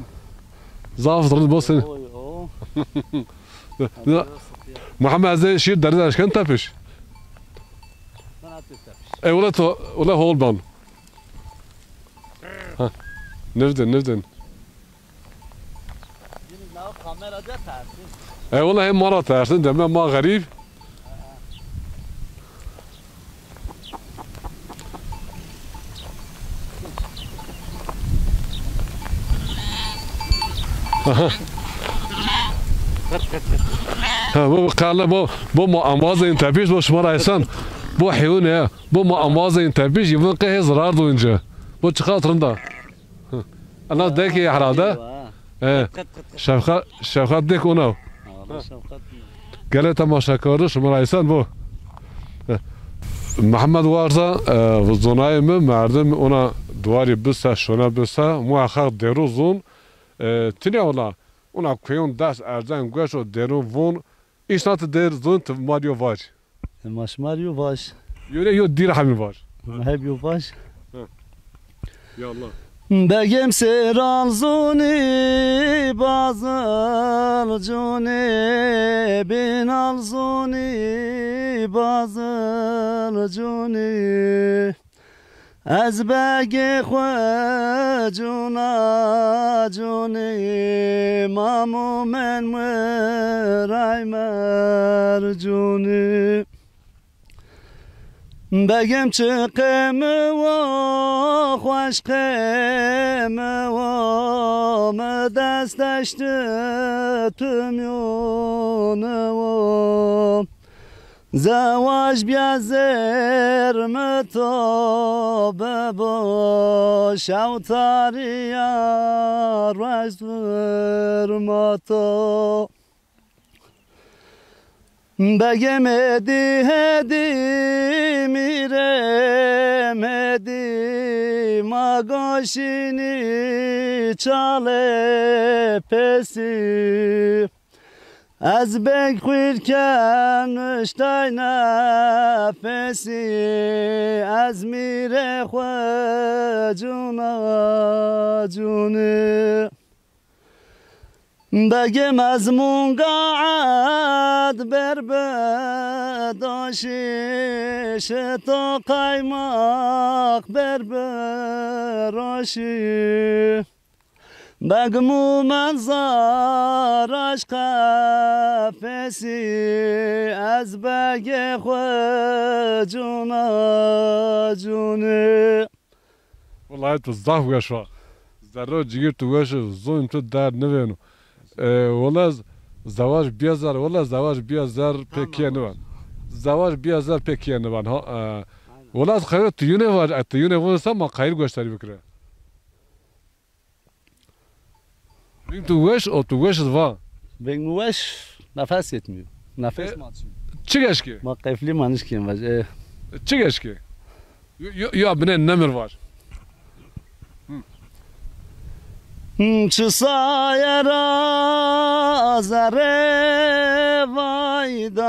Zaf zırın bu sen. Oy, o. Muhammed Aziz şiir derdi aşkın tapış. Eyvallah to, ola hol ban. Ha. Nereden, nereden? Eyvallah hem ma ra tersin, deme ma xerîb. Aha. Ha, bu, bu qale, bu, bu ma embazê in tepîş, bu şima ra êsan. Bu heywan ya. Bu ma embazê in tepîş, yî vin qehê zirar do ince. Bu çiqas rind a. Hı. Ana dekê herhalde. E, Şefqat, Şefqat dek ona. Aa, Şefqat. Gele temaşekarı şima ra îsan bo. E, Mehmed Warza, e, zonayê mi, merdim ona duarî bise, şona bise, muheqeq dêro zon, e, tinya ola, ona kuyon dest erzen gueş o dêro von, îşna ti dêr zon ti ma rî yo vaj. E, ma şima rî yo vaj. Yo rê yo dîr hemî vaj. Ma heb yo vaj. Hı. Ya Allah. Begem sêral zonî, bazil conî, bînal zonî, bazil conî. Ez begê xwu cûna cûnî, mam û men miray mercûnî. Begem çi qêmi wo, xweş qêmi wo, mi dest eşti tu miyûni wo. Zewaj bîya zêr mi to bibo, şew tarî ya ruej zûr ma to. Begem êdî hêdî mîrem hêdî, ma goşînî çalê pêsî. Ez beg xwîr ke nuştay nefesî, ez mîrê xwu cûna cûnî. Begem ez munga ed berbe doşî, şito qaymaq berbe roşî. Begmû men zar aşq qefesî, ez begê xwu cûna cûnî. Wellahî tu zaf weş wa. Zerre û cigîr tu weş û zon tu derd nivêno. E, wela z-, zewaj bîya zer, wela zewaj bîya zer pê kîye nivan. Zewaj bîya zer pê kîye nivan. Ha, e, wela ez xeyr tu yûnê vaj, e, tu yûnê von sa ma qayîl goştarî bikire. Veng tu weş, o tu weş va. Veng mi weş, nefes yetmiyor. Nefes E, mi açıyor? Çi geşkî? Ma qeflî ma nişkên vaj. E. Çi geşkî? Yo, yo, yo, binê nemir var. Çi saye ra zerrê vayda,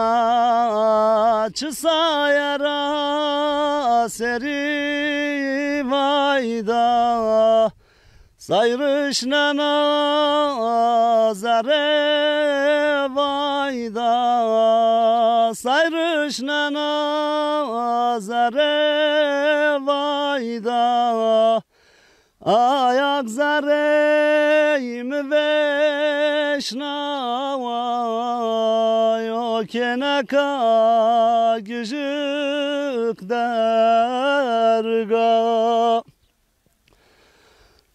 çi saye ra serî vayda. Sayrışnena zerre vayda, sayrışnena zerre vayda. Ayak zerrey mi veşnawa, yo keneka gijik derga.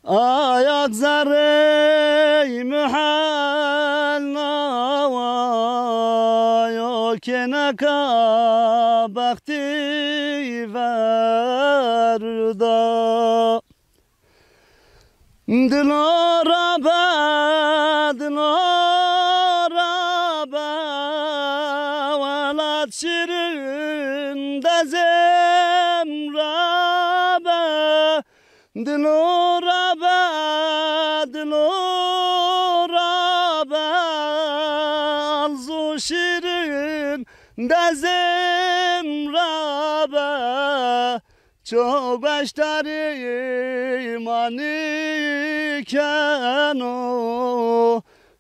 Ayak zerrey muhal nawa, yo keneka bextî verda. Dilo ra be, dilo ra be, welat şirin dezem ra be. Dilo ra be, dilo ra be, alzu şirin dezem ra be. Ço gueştarî manî keno,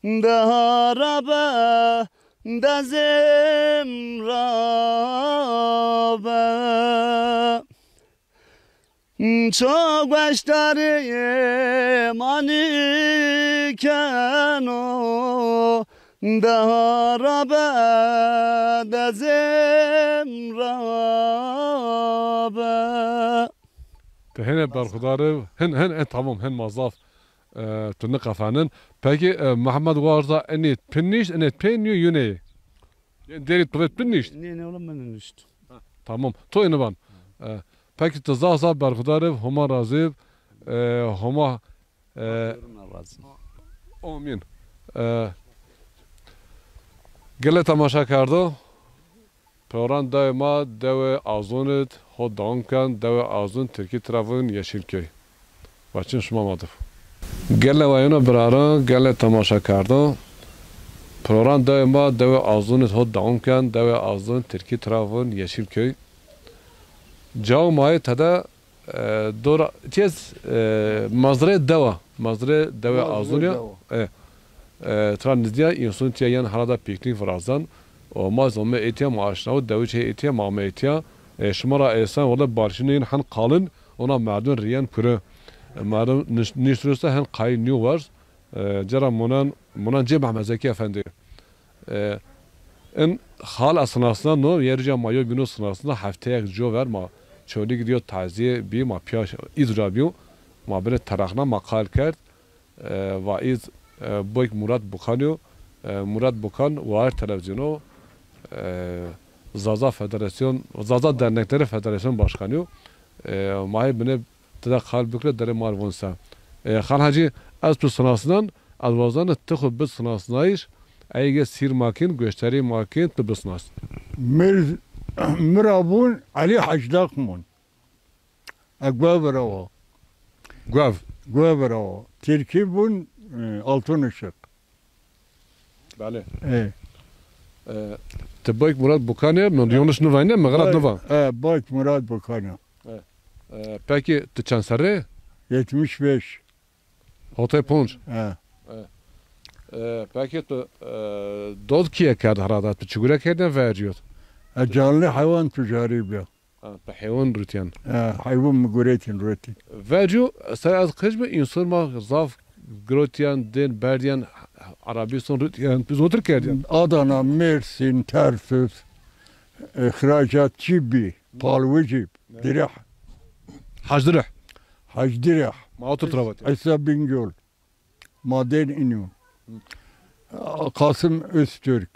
daha ra be, dezem ra be. Ço gueştarî manî keno, daha ra be, dezem ra be. Te hene berxudar ib, hin, hin, hin, tamam, hin ma zaf, e, tu niqefenin. Peki, e, Mehmed Warza, enê pin nişt, enê pê nîyo yunê? Yanî derî tu vet pin nişt? Nê, nê, oğlum, ben nişt. Ha, tamam. To ini van. E, peki tu zaf zaf berxudar ib, Homa razî ib, e, Homa, e, Yorumlar razı. Amîn. E, gelê temaşekerdo, program dewê ma, dewê Azûn id ho dewam ken, dewê Azûn tirkî tira vûn Yeşilköy. Weçin şima ma dib. Gelê wayino biraro, gelê temaşekerdo, program dewê ma, dewê Azûn id ho dewam ken, dewê Azûn tirkî tira vûn Yeşilköy. Cawo ma yê tede E, dora, çiz, e, mazrê dewa. Mazrê dewe Mazrê Azûnîya. Dewa. E, e, tra nizdiya însan tiya yen herada pîknîk virazan. O ma zome etiya ma aşnawo, dewi çe etiya ma ame etiya. E, şima ra esen wele barşîne yin hen qalin, ona merdun riyen pure. E, merdun niş-, niştrusta hen qayîl nîyo warz. E, cera monan, monan cê Mehmed Zekî Efendi. E, in hal a sinasneno, yerî ca ma yo bîno sinasna, hefteyek co ver ma Çolîg diyo tazîye bî, ma pîya îz ra bîyo, ma binê terexna ma qal kerd, e, va îz, e, boyk Murat Bukan yo, e, Murat Bukan wayir televîzyono, e, Zaza Federasyon, Zaza Dernekleri Federasyon Başkanı yo. E, ma hê binê ti de qal bikre derê ma r' von se. E, Xan Hecî, ez tu sinasnan, ez wazena ti xwu bid sinasnayîş, eyge sîr ma kên, goşterî ma kên, tu bisnas. Mir, mi ra vûn Elî Hecdaq mûn. E, Guev ra wa. Guev. Guev ra wa. Tirkî vûn, e, Altın Işık. Belê. E. E, ti boyk Murat Bukan ê, mi yanlış nivayne, mi xelet niva. E, boyk Murat Bukan ê. E. E, peki ti çend serrî? Yetmiş beş. Hotay ponc. E. E. E, peki tu, e, dod kîye kerd herada? Tu çi gure kerdin verciyot? E, canlı hayvan tüccarı bîya. Ha, bi heywan rutîyan. Ha, heywan mi guretîn rutî. Verco, ser ez qij bi, însan ma zaf girotîyan, dên berdîyan, Arabîstan rutîyan, zotir kerdîyan. Adana, Mersin, Tarsus, îhracatçî bî, palwicî, direh. Hacdireh. Hacdireh. Ma otur travatî. Îsa Bingöl. Ma dên ino. Hı. Kasım Öztürk.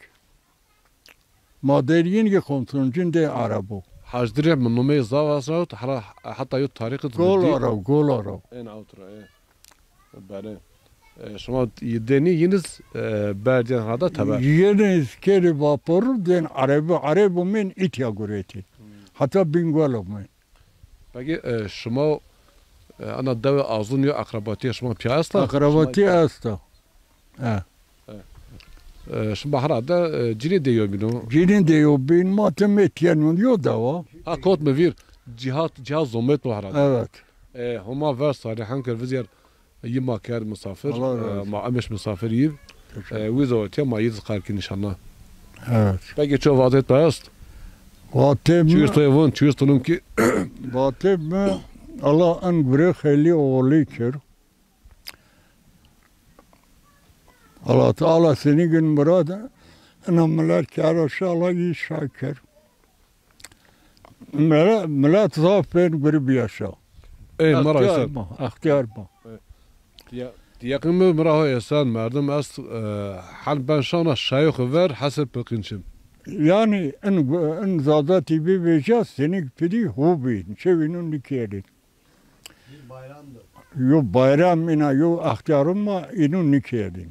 Ma dên yin ki komşuncun dên Arabo. Hacdireh mi numey zaf asra, hera heta yo tarîxî Gol Ara, Gol Ara. En awtra, e. Bere. E, şima denî yiniz, e, berdîyan hada teber. Yiniz keri vaporu dên Arebo, Arebo min itya guretî. Hı. Heta Bingöl min. Peki, e, şima, e, ana dewê Azûn yo, akrabatîya şima pîya esta? Akrabatî esta. E. E, şima herhalde, e, cinî de yo bîno? Cinî de yo bîn, ma ti metîyenûn yo dewa. Ha, kot mi vîr, cîhat, cîhat zomet o herhalde. Evet. E, Homa ver sarî hen kir vizyer. Yi ma kerd misafir, Allah razı olsun. E, ma emiş misafir yi. Teşekkür. E, wî zewetiye ma yi zî qal kî nîşanna. Evet. Peki ço vatê to est? Vatê mi. Çi wîst to vun, çi wîst to num kî? Vatê mi, Allah en gure xeylî oğlî kir. Allah Teala senî gün murad, ina milet kero şala yi şakir. Mila-, milet zaf bên gurî bîya şa. Ey, ma ra Extîyar esen. Ma, extîyar ma. Ya, ti yeqîn mi, mi ra ho esen, merdim est, e, hal ben şana şayê xwu ver, hesê piqîn çim. Yanî, in, in Zaza T V vêja, senîk pidî hu bîn, çewînû nîkerdîn. Yo bayram îna, yo extîyarûn ma înû nîkerdîn.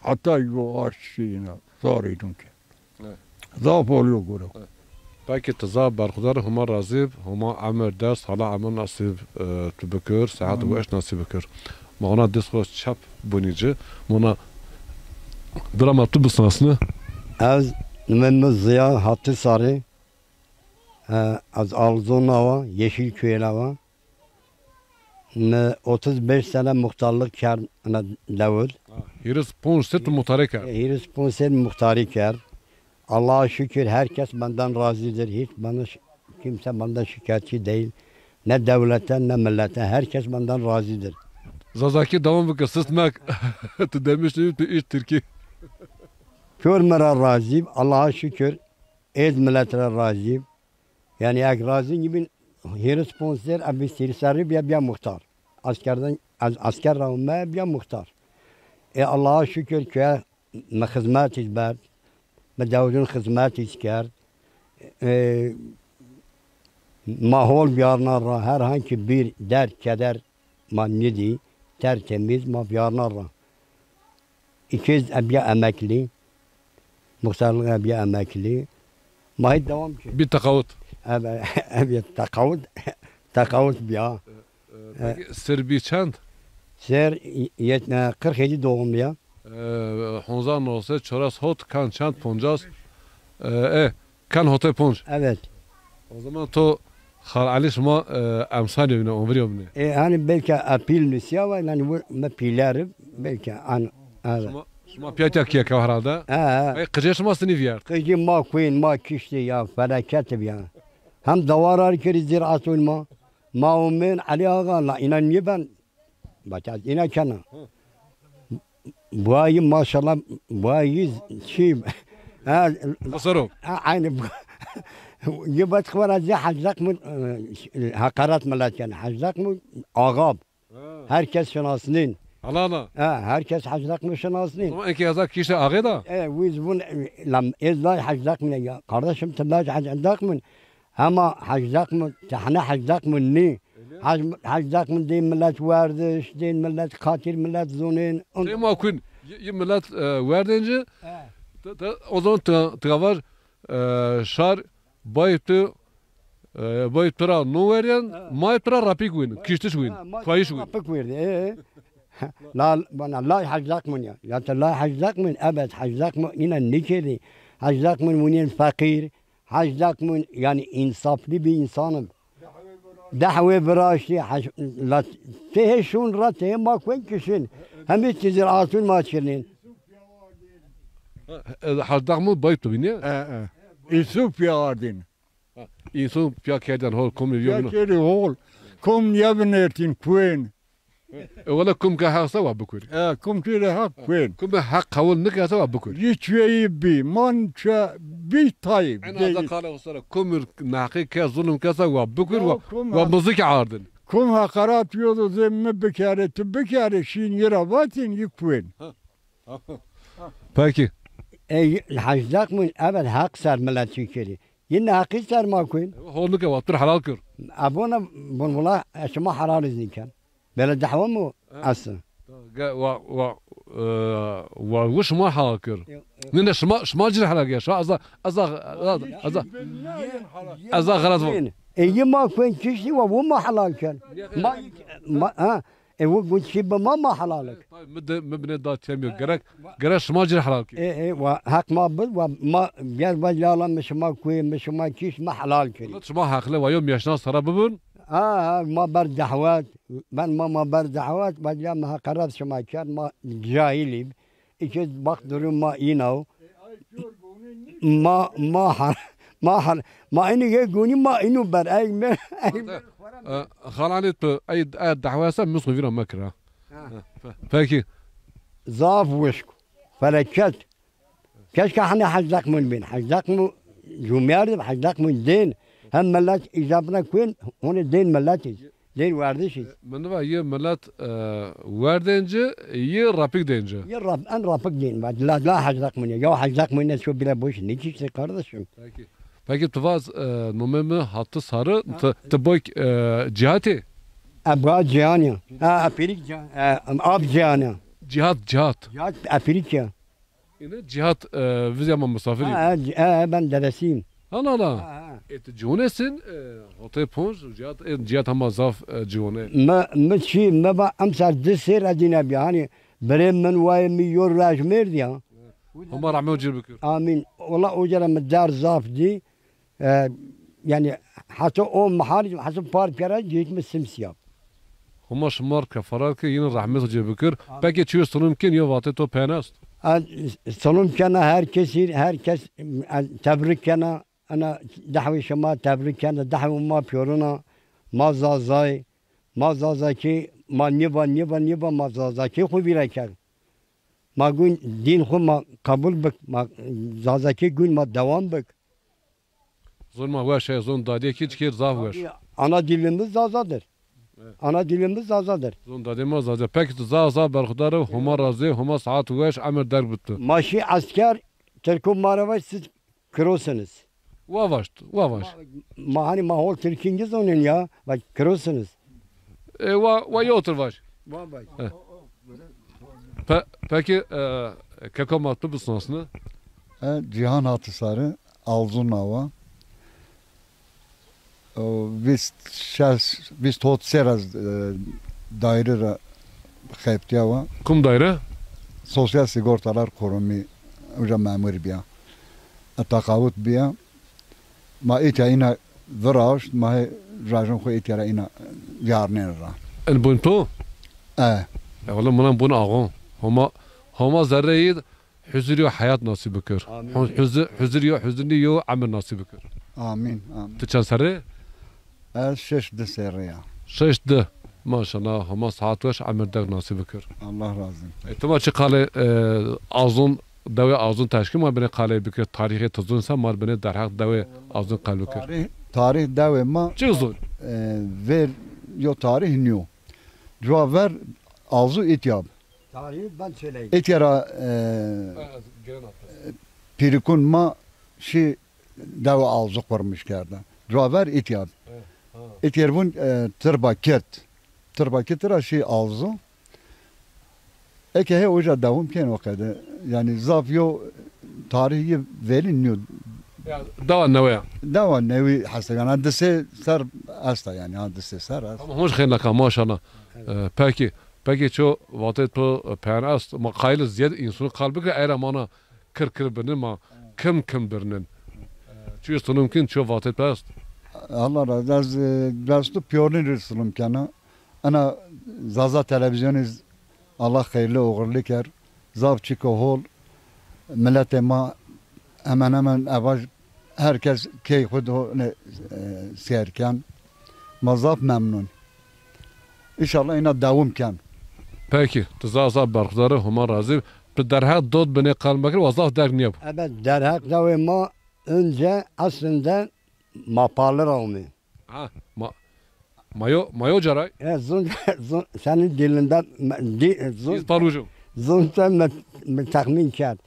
Heta yo aşçî îna zor înû kerd. Evet. Zaf olî yo gure. Evet. Peki ti zaf berxudar, Homa razî b, Homa emir dest, hala emir nasîb, e, tu bikir, sehet weş nasîb bikir. Ma hona dest xo çap bunî ci, ma hona bira ma tu bisnasnî. Ez nimê mi Ziya Hatisarî, e, ez Alzona wa, Yeşilköy'e wa. Mi otuz beş sene muhtarlık kerd ina dewir. Ha, hîris ponc sed muhtarî kerd. E, hîris ponc sed muhtarî kerd. Allah'a şükür herkes benden razıdır. Hiç bana ş-, kimse benden şikayetçi değil. Ne devlete ne millete. Herkes benden razıdır. Zazakî dewam bike, sist mek. Tu demiş tu iş Tirkî. Kör mi ra razî, Allah'a şükür. Ez millet ra razî. Yanî ek razî nîbîn hîris ponc ser ev sîr serrî bîya, bîya muxtar. Askerden, ez asker ra ome bîya muxtar. E, Allah'a şükür köye mi xizmetî berd, mi dewdun xizmetî kerd. E, ma hol biyarna ra, herhangi bir dert, keder ma nidî, tertemiz ma biyarna ra. Kez e biya emeklî. Muxtarlix e biya emeklî. Ma hê dewam kir. Bir teqawut. Evet, evet, teqawut. Teqawut biya. E, peki, ser bî çend? Ser yet-, e, kırk yedi doğumlu ya. E, honza no se çoras hot kan çend poncas. E, e, kan hotê ponc. Evet. O zaman to Xal Elî şima, e, emsal yo bine, onvirî yo bine. E, hani belki a pîl nusîya va, yani bu me pîleri belki an, evet. Şima, şima pîya tîya kîye ke herhalde. Ha, ha. E, qicê şima sinî vîyert. Qicî ma kuên, ma kiştî ya, felaket bi ya. Hem dawar ar kerî zîratun ma. Ma umên Elî Axa la, înan nîben. Bak, ez îna kena. Hı. Buayî maşallah, buayî çî. Ha, Xusero. Ha, aynı bu. Yê bet xwara zî Hecdaq mi, e, heqaret millet kena. Hecdaq mi axab. Ha. Herkes şinasnîn. Ala ala. Ha, herkes Hecdaq mi şinasnîn. Ama eke eza kişte axê da? E, wiz bun, e, lam, ez laj Hecdaq mi ya. Kardeşim, ti laj Hecdaq mi. Hema Hecdaq mi, tehne Hecdaq mi nî. Öyle. Hec-, Hecdaq mi dê millet werdiş, dê millet xatir millet zonên. Şey ma kun, yi, yi millet, e, werdênci, he, te, te, o zaman te, te var, e, şar, bayt tu, e, bayt tu ra no werên, he, mayt tu ra rapik win, he, kiştiş win, he, mayt kuayış win. Rapik win, e, e. La, bana laj Hecdaq mi ya. Ya te laj Hecdaq mi, evet, Hecdaq mi îna nîkerî. Hecdaq mi winên feqîr, Hecdaq mi, yani, însaflî bir insanim. Dehwê viraştî, hec-, la, tehê şûn ra, tehê ma kuên kişin. Hemî tizir atun ma çirnîn. E, Hecdaq mi bayt tu bînî? E, e. Îsû pîya ardîn. Ha, însû pîya kerdên hol, komî pîya yobîno. Kerdî hol. Kom yebin ertîn kuên. E, wele kum ke heq se wa bikur. E, kum ke de heq kuên. Kum ke heq qewul nike se wa bikur. Yi çuyeyî bî, man çuye bî tayî. En azda kale xo sere, kum ir neheqî ke, zulm ke se wa bikur, ya, wa, kum wa ha-, muzîk ardin. Kum heqarat yo do zê mi bikerê, tu bikerê, şîn yi ra vatîn, yi kuên. Ha. Peki. E, Hecdaq mi, evet, heq ser millet çi kerî. Yine heqî ser ma kuên. Hol nike wa, tu helal kir. Abona bun wala, e, şima helal iz nîken. Bele dehwa mi, ha, esin? Ge-, wa, wa, e, wa wu şima helal kir. Yok, yok. Ne, ne, şima, şima cir helal kir. Şima eza, eza, eza, eza, eza xelet bu. E, yi ma kuên kiştî wa, wu ma helal ken. Ma, ma, ha, e, wu gu çî bi ma, ma helal ik. Tabii, mi de, mi bine da temiyo. Gerek, gerek şima cir helal kir. E, e, wa, heq ma bi, wa, ma, ger va lala mi şima kuên, mi şima kişt, mi helal kir. Şima heqle wa yo mîyaşna sara bibin. Ha, ha, ma ber dehwet, ben ma, ma ber dehwet, bacîya mi heqeret şima kerd, ma cahilî. Îkê bak durum ma îna o. Ma, ma har, ma har, ma înî yê gunî ma înû ber. Ey me, ey me. E, Xal Elî tu, ey, e, dehwet se, mi xo vîra mekir ha. Ha. Peki. Zaf wişk. Feleket. Keşke hani Hecdaq mi bîn. Hecdaq mi cumyerd, Hecdaq mi dên. Hem millet îcabına kuên, hone dên millet iz. Dên werdiş iz. E, mi niva yi millet, e, werdênci, yi rapik dênci. Yi rap, en rapik dên. La, la Hecdaq mi ya. Ya Hecdaq mi ne şu bile boş. Ne kiştî kardeşim? Peki. Peki tu vaz, e, nomê mi Hati Sarı, ha, ti, ti boy, e, Cihatî? Eba Cihan ya. Ha, Apirik Cihan. E, Ab Cihan ya. Cihat, Cihat. Cihat, Apirik ya. Yine Cihat, e, vizya ma misafirî. Ha, ha, ha, ben dedesiyim. Allah Allah. Ha, ha. E, ti ciwone sin, e, hotê ponc, Cihat, e, Cihat hema zaf, e, ciwone. Mi, mi çi, mi va emser di sêr edîne bî. Hani birê min wayê mi yo rejmêrd ya. Homa rehmet cir bikir. Amîn. Ola o cara mi der zaf dî. E, yani heta o mihal, heta par kere cihik mi simsiyah. Homa şima rê kefaret ke, yine rehmet cir bikir. Amîn. Peki çiyo silom kin, yo vatê to pên est? E, silom kena her kesî, her kes, e, tebrik kena. Ana dehwê şima tebrik kena, dehwê ma pîyorun a, ma Zazay, ma Zazakî, ma nîva, nîva, nîva ma Zazakî xwu vîra kerd. Ma gun dîn xwu ma qebul bik, ma Zazakî gun ma dewam bik. Zon ma weş e, zon dadîye kî çikêr zaf weş. Ana dilimiz Zazadır. Evet. Ana dilimiz Zazadır. Zon dadê ma Zaza. Peki tu zaf zaf berxudar ib, Homa razî, Homa saet weş, emir derg bid tu. Ma şî esker, Tirko ma ra vaj siz kirosiniz. Wa vaşt, wa vaş. Ma, ma hani ma hol Tirkî nizonên ya, vaj kirosiniz. E, wa, wa yotir vaş. Wa vaj. E. Pe, peki, e, keko ma tu bisnasni? E, Cihan Hatisarı, Alzun Awa. O, vîst şeş, vîst hot serra, e, daire ra xebtîya wa. Kum daire? Sosyal Sigortalar Kurumu, uca memur biya. E, teqawut biya. Ma îtya îna viraşt, ma hê rajin xwu îtya ra îna vîyarnên ra. En bun to? E. E, wala minan bun ağon. Homa, Homa zerreyî huzurî yo heyat nasîb bikir. Amîn. Hu-, huzu-, huzurî yo, huzunnî yo emir nasîb bikir. Amîn, amîn. Tu çend serrî? Ez şeşt di serrî ya. Şeşt di. Maşallah, Homa saat weş emir dek nasîb bikir. Allah razı olsun. E, tu ma çi qalê, e, Alzun, dewê Alzun teşkî ma binê qalê bikir, tarîxê tu zun se ma binê derheq dewê Alzun qal bikir. Tarîx, tarîx dewê ma. Çi zun? E, ver yo tarîx nîyo. Cuwa ver Alzu îtya bi. Tarîxî ben söyleyeyim. Îtya ra, e, pîrikun ma şî dew Alzu qurmuş kerda. Cuwa ver îtya bi. Evet, ha. Îtyer vun, e, Tirba Kirt. Tirba Kirt ra şî Alzu. Eke hê uca dewam kên o qede. Yanî zaf yo tarîx yê verî nîyo. Ya, dewa newe ya. Dewa newî hesab yanî, ha, di sê ser esta yanî, ha, di sê ser esta. Ama hoş xêr naka, maşallah. Evet. E, peki, peki ço vatê to, e, peyan est, ma qayîl ziyed însûnî qal bikir, era mana kir kir birnin ma, kim kim birnin. E, çi sunum kin ço vatê to est? Allah razı, ez, e, destû piyornî rê sunum kena. Ena Zaza Televizyonî Allah xeyrli oxirli ker. Zaf çîko hol. Miletê ma hemen hemen evaj herkes key xwu do ne, e, seyr ken. Ma zaf memnun. Înşallah îna dewam ken. Peki, tu zaf zaf berxudar ê, Homa razî. Tu derheq dot binê qal mekir, wa zaf derg nîyeb. Evet, derheq dewê ma önce aslında Mapali ra ome. Ha, ma, mayo, mayo caray? E, zun, zun, senin dilinden, me-, di, zun, Biz palucu. Zun sen me, me tahmin kerd.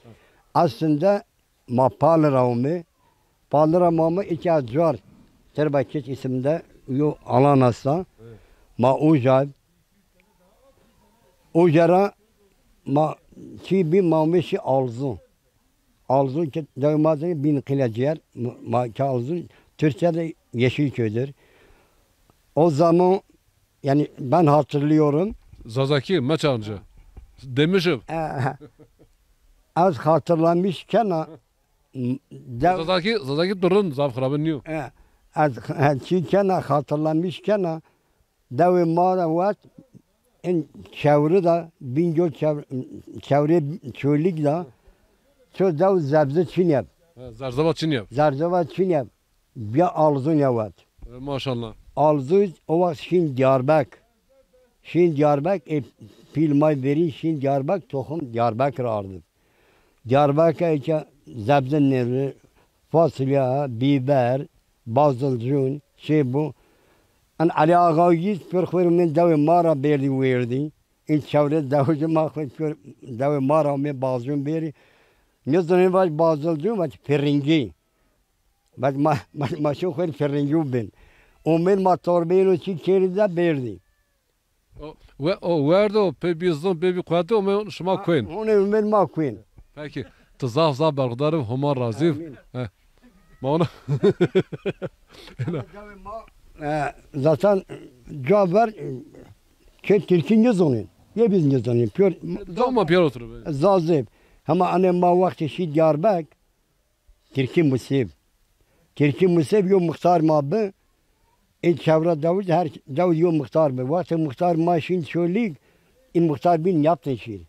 Aslında ma Pali ra ome. Pali ra ma ome iki acar. Terba Keç isimde yo alan esta. Evet. Ma uca. Uca ra ma çi bi ma ome şi Alzun. Alzun ki dewê ma de bin qîle ciyer, ma ki Alzun, Türkçe de Yeşilköy'dür. O zaman, yani ben hatırlıyorum. Zazakî, meçancı. Demişim. E, az hatırlamış kena, de- Zazakî, Zazakî durun, zaf xirabin niyo. E, az, e, çi kena, hatırlamış kena, dewê ma ra wet, in çewri de, Bingöl çev-, çewrê Çolîg de, ço dew zebze çinî yeb. He, zerzeva çinî yeb. Zerzeva çinî yeb. Biya Alzun ya wet. E, maşallah. Alzun o wext şîn Diyarbek. Şîn Diyarbek, e, pîl may verî şîn Diyarbek, toxum Diyarbek ra ardib. Diyarbekir ke zebze nêri, fasulye, biber, bazilcûn, şey bu. En Elî Axa Yîz pêr xwu rê min dewê ma ra berdî wêrdî. În çewre dewicî ma xwu pêr dewê ma ra min bazilcûn berdî. Nizonên vaj bazilcûn, vaj piringî. Vaj ma, ma, ma şo xwu rê piringî bin. Omên ma torbeyên o çî kerdî de berdî. O, we, o werdo, pê bî zon, pê bî quwetî, ome şima kuên. Hone ome ma kuên. Peki, tu zaf zaf berxudar ib, Homa razî ib. Amîn. He. Ma ona. E, zaten ca ver, e, ke Tirkî nizonên. Yê biz nizonên. Pîyor. Doma pîyor oturib. Zazê. Hema anê ma wextê şî Diyarbek, Tirkî Musêb. Tirkî Musêb yo muxtar ma bi. În çewre dewij, her dewij yo muxtar bi. Wextê muxtar ma şîn Çolîg, în muxtar bîn Yaptın şîr.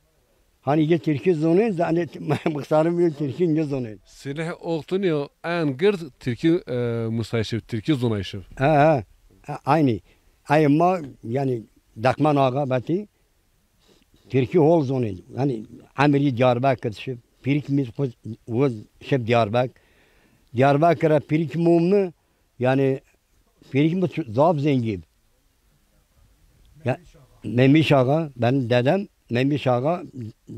Hanî yê Tirkî zonên, zanê muxtarî bîn Tirkî nizonên. Silih Oktun yo en gird Tirkî, e, musayîş ib, Tirkî zonayîş ib. He, he. He, aynî. Ay ma, yanî, Dekman Axa betî. Tirkî hol zonên. Yanî emirî Diyarbekir şib. Pîrik mi xwu wiz şib Diyarbek. Diyarbekir ra pîrik mi ome, yanî pîrik mi çu-, zaf zengî bi. Ya, Memiş Axa, benim dedem Memiş Axa,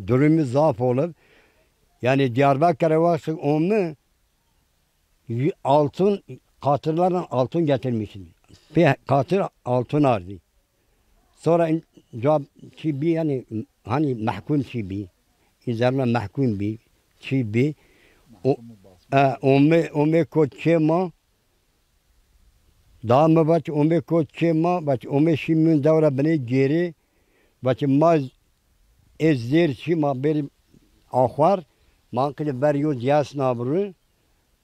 durumî zaf hol ib. Yanî Diyarbekir ra wextê ome, y-, altın, katırlarla altın getirmişti. Bir katır altın ardı. Sonra în ca çî bî, yanî, hanî mehkûm çî bî. În zerrîna mehkûm bî, çî bî. O, e, ome, ome kot kê ma. Daha mi vat ome kot kê ma, vat ome şî mîyon dew ra binê gêrê. Vat ma ê zêr çî ma bêrî axwar, ma qîlê ver yo diyas nabirû.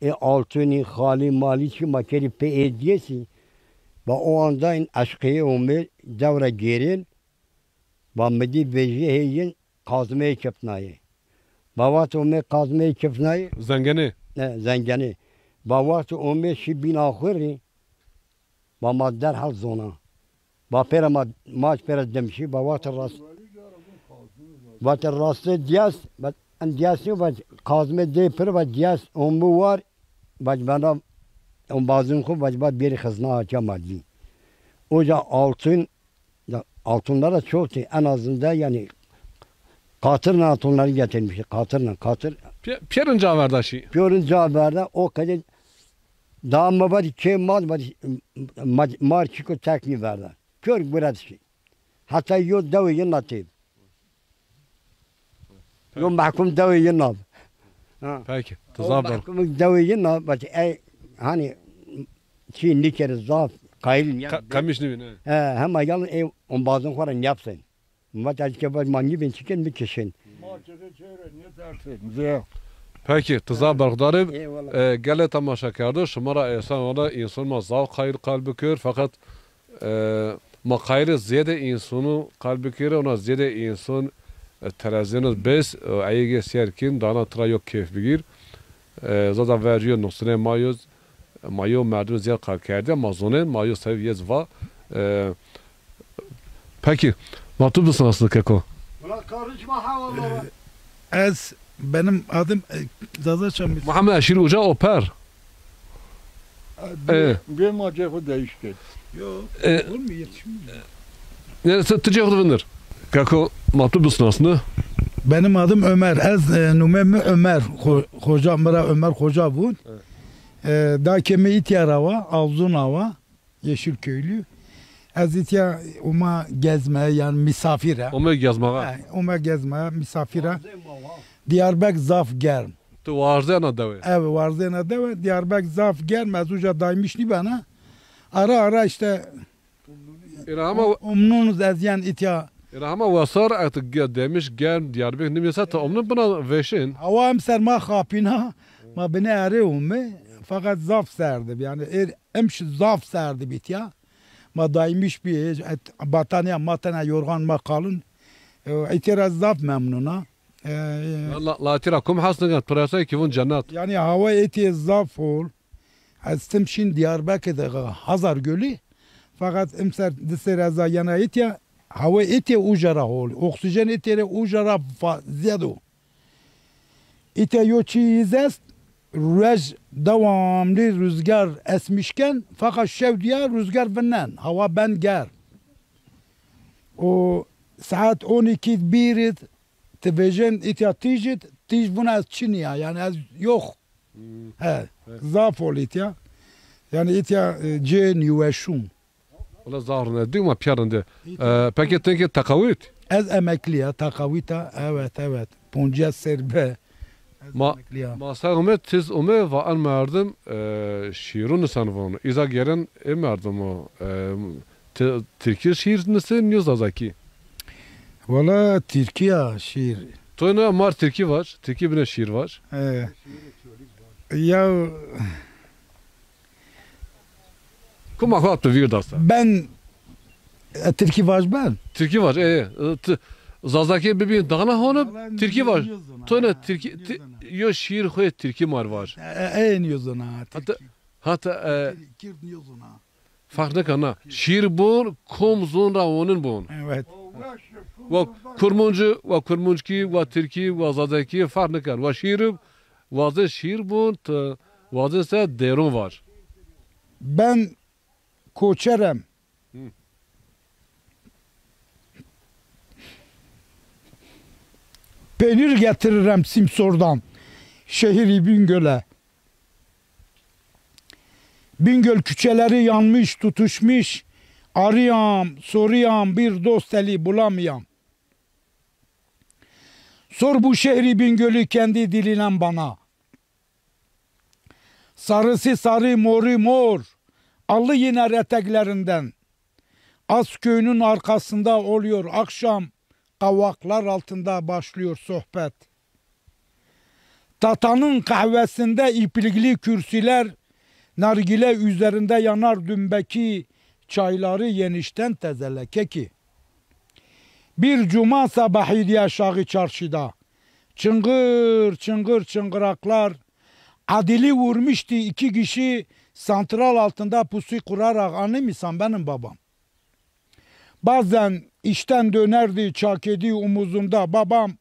Ê altûnî, xalî, malî çî ma kerî pê ê diyesî. Va o anda în eşqeyê ome dew ra gêrên. Va mi dî vejî hê yin qazmeyê kifnayê. Va wext ome qazmeyê kifnayê. Zengenê. E, zengenê. Va wext ome şî bîn axurî. Va ma derhal zona. Va pêra ma, ma pêra dimşî, va wext rast. Wext rastê diyas, va en diyas nîyo, va qazme dê pir, va diyas ombi war, va bena ombazin xu, va, va bêrî xizna hatiya ma dî. Oca altın, ya altınlar da çoktu. En azından yani katırla altınları getirmişti. Katırla, katır. Pê-, pêrin ca verda şî. Pêrin ca verda, o kadar daha mi vat kê ma, ma, ma, mar çiko tek nîverda. Kör guret şî. Heta yo dewê yin na tê. Yo mehkûm dewê yin na. Ha. Peki. O tizab bar. Mehkûm dewê yin na, vat ey, hani, çî nîkerê zaf, qayîl nîya. Ka-, kamiş nîbîn, e. He, hema yalın ey ombazin xo ra nîyapsên. Vat ez ke vat ma nîbên çiken mi kişên. Ma çiqî çewre nîtersên. Peki, tizab berxudar ib. Eyvallah. E, gelê temaşekerdo, şima ra êsan wada însan ma zaf qayîl qal bikir, feqet, e, ma qayîlê zêde însonû qal bikirê, ona zêde înson, e, terezêno bes, e, eyêgê sêr kîn, dana tira yo keyf bigîr. E, zada vercîyo nuqsinê ma yo, ma yo merdim zêr qal kerdîya, ma zonên, ma yo sebeb yê zî va. E, peki, ma tu bisnasnî keko. Buna karışma ha onlara. Ez, benim adım, e, Zaza Çamlısı. Muhammed Eşir Uca Oper. E. Bê ma cê xo değiş kerd. Yok, e, olur mu? Yetişmiyor. Yani sen tu cê xo vindir. Keko, ma tu bisnasnî. Benim adım Ömer. Ez, e, numê mi Ömer. Xo-, Xoca, mi ra Ömer Xoca vûn. Evet. E, da ke mi îtya ra wa, Avzûn a wa. Yeşilköylü. Ez îtya ome gezmeye, yani misafir a. Ome gezmeye. He, ome gezmeye, misafir a. Diyarbek zaf germ. Tu warzena dewe? Evet, warzena dewe. Diyarbek zaf germ. Ez uca daymış nîbena. Ara ara işte. Îra hema, o-, omnunuz ez yen îtya. Îra hema wesar et ge-, demiş germ, Diyarbek nimyesa ta omnun bina veşin. Hawa emser ma xapîna. Ma binê erê ome. Fakat zaf serd ib. Yani er Emş zaf serd bî îtya. Ma daymiş bî, et-, batanîya ma tena, yorgan ma qalin. E, îtya ra zaf memnun a. E, la, la, la îtya ra kum hes niken, tu resay kî vûn cennet. Yani hawa îtya zaf hol. Ez tim şîn Diyarbekir de Hazargölî. Fakat imser di sêr ez a yena îtya, hawa îtya uca ra hol. Oksîjen îtya ra uca ra fa-, zêd o. Îtya yo çî yîz est, ruej dewamlî ruzgar esmîş ken, fakat şew dîya ruzgar vinen, hawa ben germ. O saet on iki bîr id, ti vejên îtya tîj id, tîj vûna ez çinî ya, yani ez yox. Hmm. He, evet. Zaf hol îtya. Yani îtya, e, cê nîweşûn. Wala zaf rind, dî ma pîya rind. E, peki ti ke teqawit? Ez emekli ya, teqawit a, evet, evet. Poncîya ser be. Ez ma, emekli ya. Ma ser ume, tiz ume, va en merdim, e, şîrû nisen vûn. Îza gêren ê merdim o. E, ti-, tirkî şîr nisin, yo zazakî? Wala tirkî ya şîr. To ne mar tirkî vaj, tirkî bine şîr vaj. E, ya Kuma xo tu vîr dasta? Ben, e, tirkî vaj ben. Tirkî vaj, e, e, ti-, zazakî bibîn dana honib, tirkî vaj. To ne tirkî, ti-, yo şîr xo tirkî mar vaj. E, e, en yo zona, tirkî. Hata, hata, e, kird yo zona. Farq nêkena. Şîr bon, kom zon ra wonin bon. Evet. Wa kurmuncu, wa kurmuncki, wa tirkî, wa zazakî farq nêken. Wa şîr, wazin şîr bon, ti wazin se dêron var. Ben koçerem. Hı. Peynir getirirem Simsor'dan. Şehir Bingöl'e. Bingöl küçeleri yanmış, tutuşmuş. Arıyam, soruyam, bir dost eli bulamıyam. Sor bu şehri Bingöl'ü kendi dilinden bana. Sarısı sarı, moru mor, allı yine eteklerinden. Az köyünün arkasında oluyor akşam, kavaklar altında başlıyor sohbet. Tatanın kahvesinde iplikli kürsüler, nargile üzerinde yanar dümbeki, çayları yenişten tezele keki. Bir cuma sabahıydı aşağı çarşıda. Çıngır çıngır çıngıraklar. Adili vurmuştu iki kişi santral altında pusu kurarak, anlıyor musun benim babam? Bazen işten dönerdi, çakedi omuzunda babam.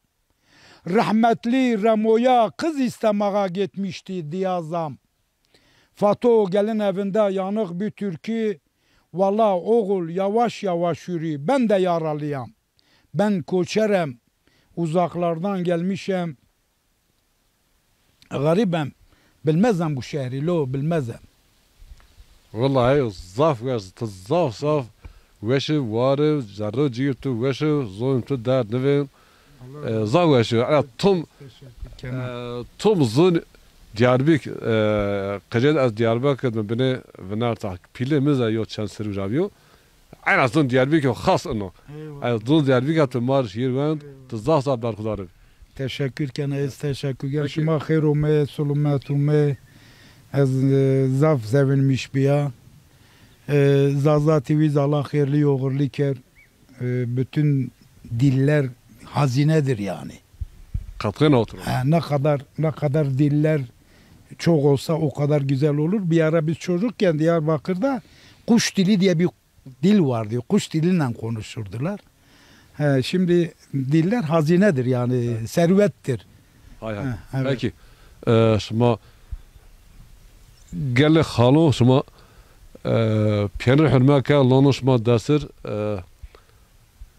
Rahmetli Remo'ya kız istemeye gitmişti diyazam. Fato gelin evinde yanık bir türkü. Valla oğul, yavaş yavaş yürü, ben de yaralıyam. Ben koçerem, uzaklardan gelmişem. Garibem, bilmezem bu şehri lo, bilmezem. Wellahî zaf weş, tu zaf zaf weş ê, war ê, zerre û cîgir tu weş ê, zonê tu derd nivên. E, zaf weş ê. Ela tom, e, tom zon Diyarbek, e, qicên ez Diyarbekir mi binê vinerta. Pîlê mi ze yo çend serî uca bîyo. Ena zon Diyarbekir xas ino. Eyvallah. Ez zon Diyarbekir tu mar şiir wend, tu zaf zaf berxudar ib. Teşekkür kena, ez teşekkür ken. Peki. Şima xeyr ome, sulumet ome. Ez, e, zaf sevinmiş biya. E, Zaza T V zala xeyrli yoğurlu ker. E, bütün diller hazinedir yani. Katkın oturur. Ha, ne kadar, ne kadar diller çok olsa o kadar güzel olur. Bir ara biz çocukken Diyarbakır'da kuş dili diye bir dil vardı. Kuş diliyle konuşurdular. He, şimdi diller hazinedir yani, servettir. Hay hay. He, evet. Peki, e, şima gelê xalo, şima, e, pênir hurme ke, lano şima desir, e,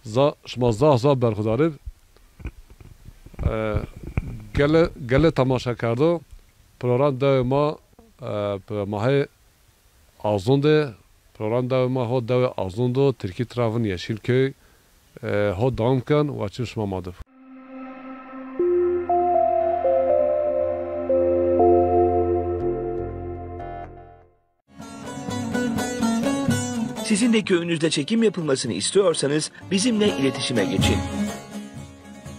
za-, şima zaf zaf berxudar ib. E, gelê, gelê temaşekerdo, program dewê ma, e, bi mahê Azon de program dewê ma ho dewê Azon do, Tirkî Travin Yeşilköy, e, ho dewam ken, wa çim şima ma de. Sizin de köyünüzde çekim yapılmasını istiyorsanız bizimle iletişime geçin.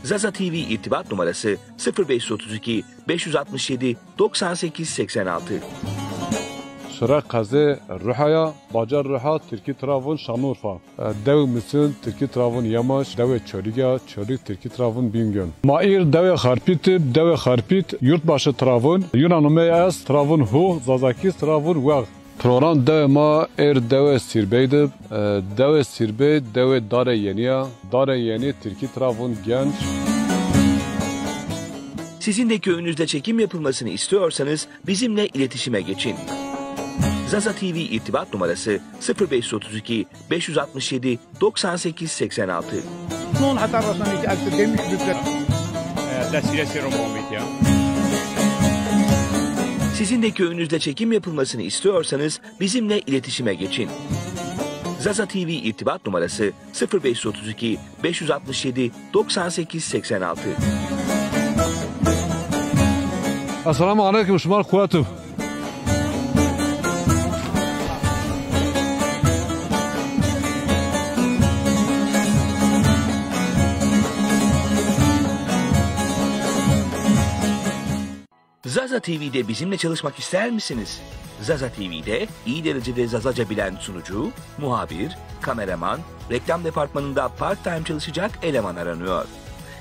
Zaza T V irtibat numarası sıfır beş yüz otuz iki, beş yüz altmış yedi, doksan sekiz seksen altı. Şire qezê Ruhaya, bacar Ruha, Tirkî Travun Şanlıurfa. E, dewê Misin, Tirkî Travun Yamaç, dewê Çolîg a, Çolîg, Tirkî Travun Bingöl. Ma îr dewê Xarpît ib, dewê Xarpît, yurtbaşı Travun, yuna numey ez, Travun Huh, Zazakî Travun Wex. Program dewê ma êr dewê Sîrbey de, e, dewê Sîrbey, dewê Darê Yenî ya. Darê Yenî, Tirkî Travun Genç. Sizin de köyünüzde çekim yapılmasını istiyorsanız bizimle iletişime geçin. Zaza T V irtibat numarası sıfır beş yüz otuz iki, beş yüz altmış yedi, doksan sekiz seksen altı. Non heta rasanê ki ez demiş bibret. E, desire sero Muhammed ya. Sizin de köyünüzde çekim yapılmasını istiyorsanız bizimle iletişime geçin. Zaza T V irtibat numarası sıfır beş yüz otuz iki, beş yüz altmış yedi, doksan sekiz seksen altı. Esselamu aleyküm, şima quwet ib. Zaza T V'de bizimle çalışmak ister misiniz? Zaza T V'de iyi derecede Zazaca bilen sunucu, muhabir, kameraman, reklam departmanında part-time çalışacak eleman aranıyor.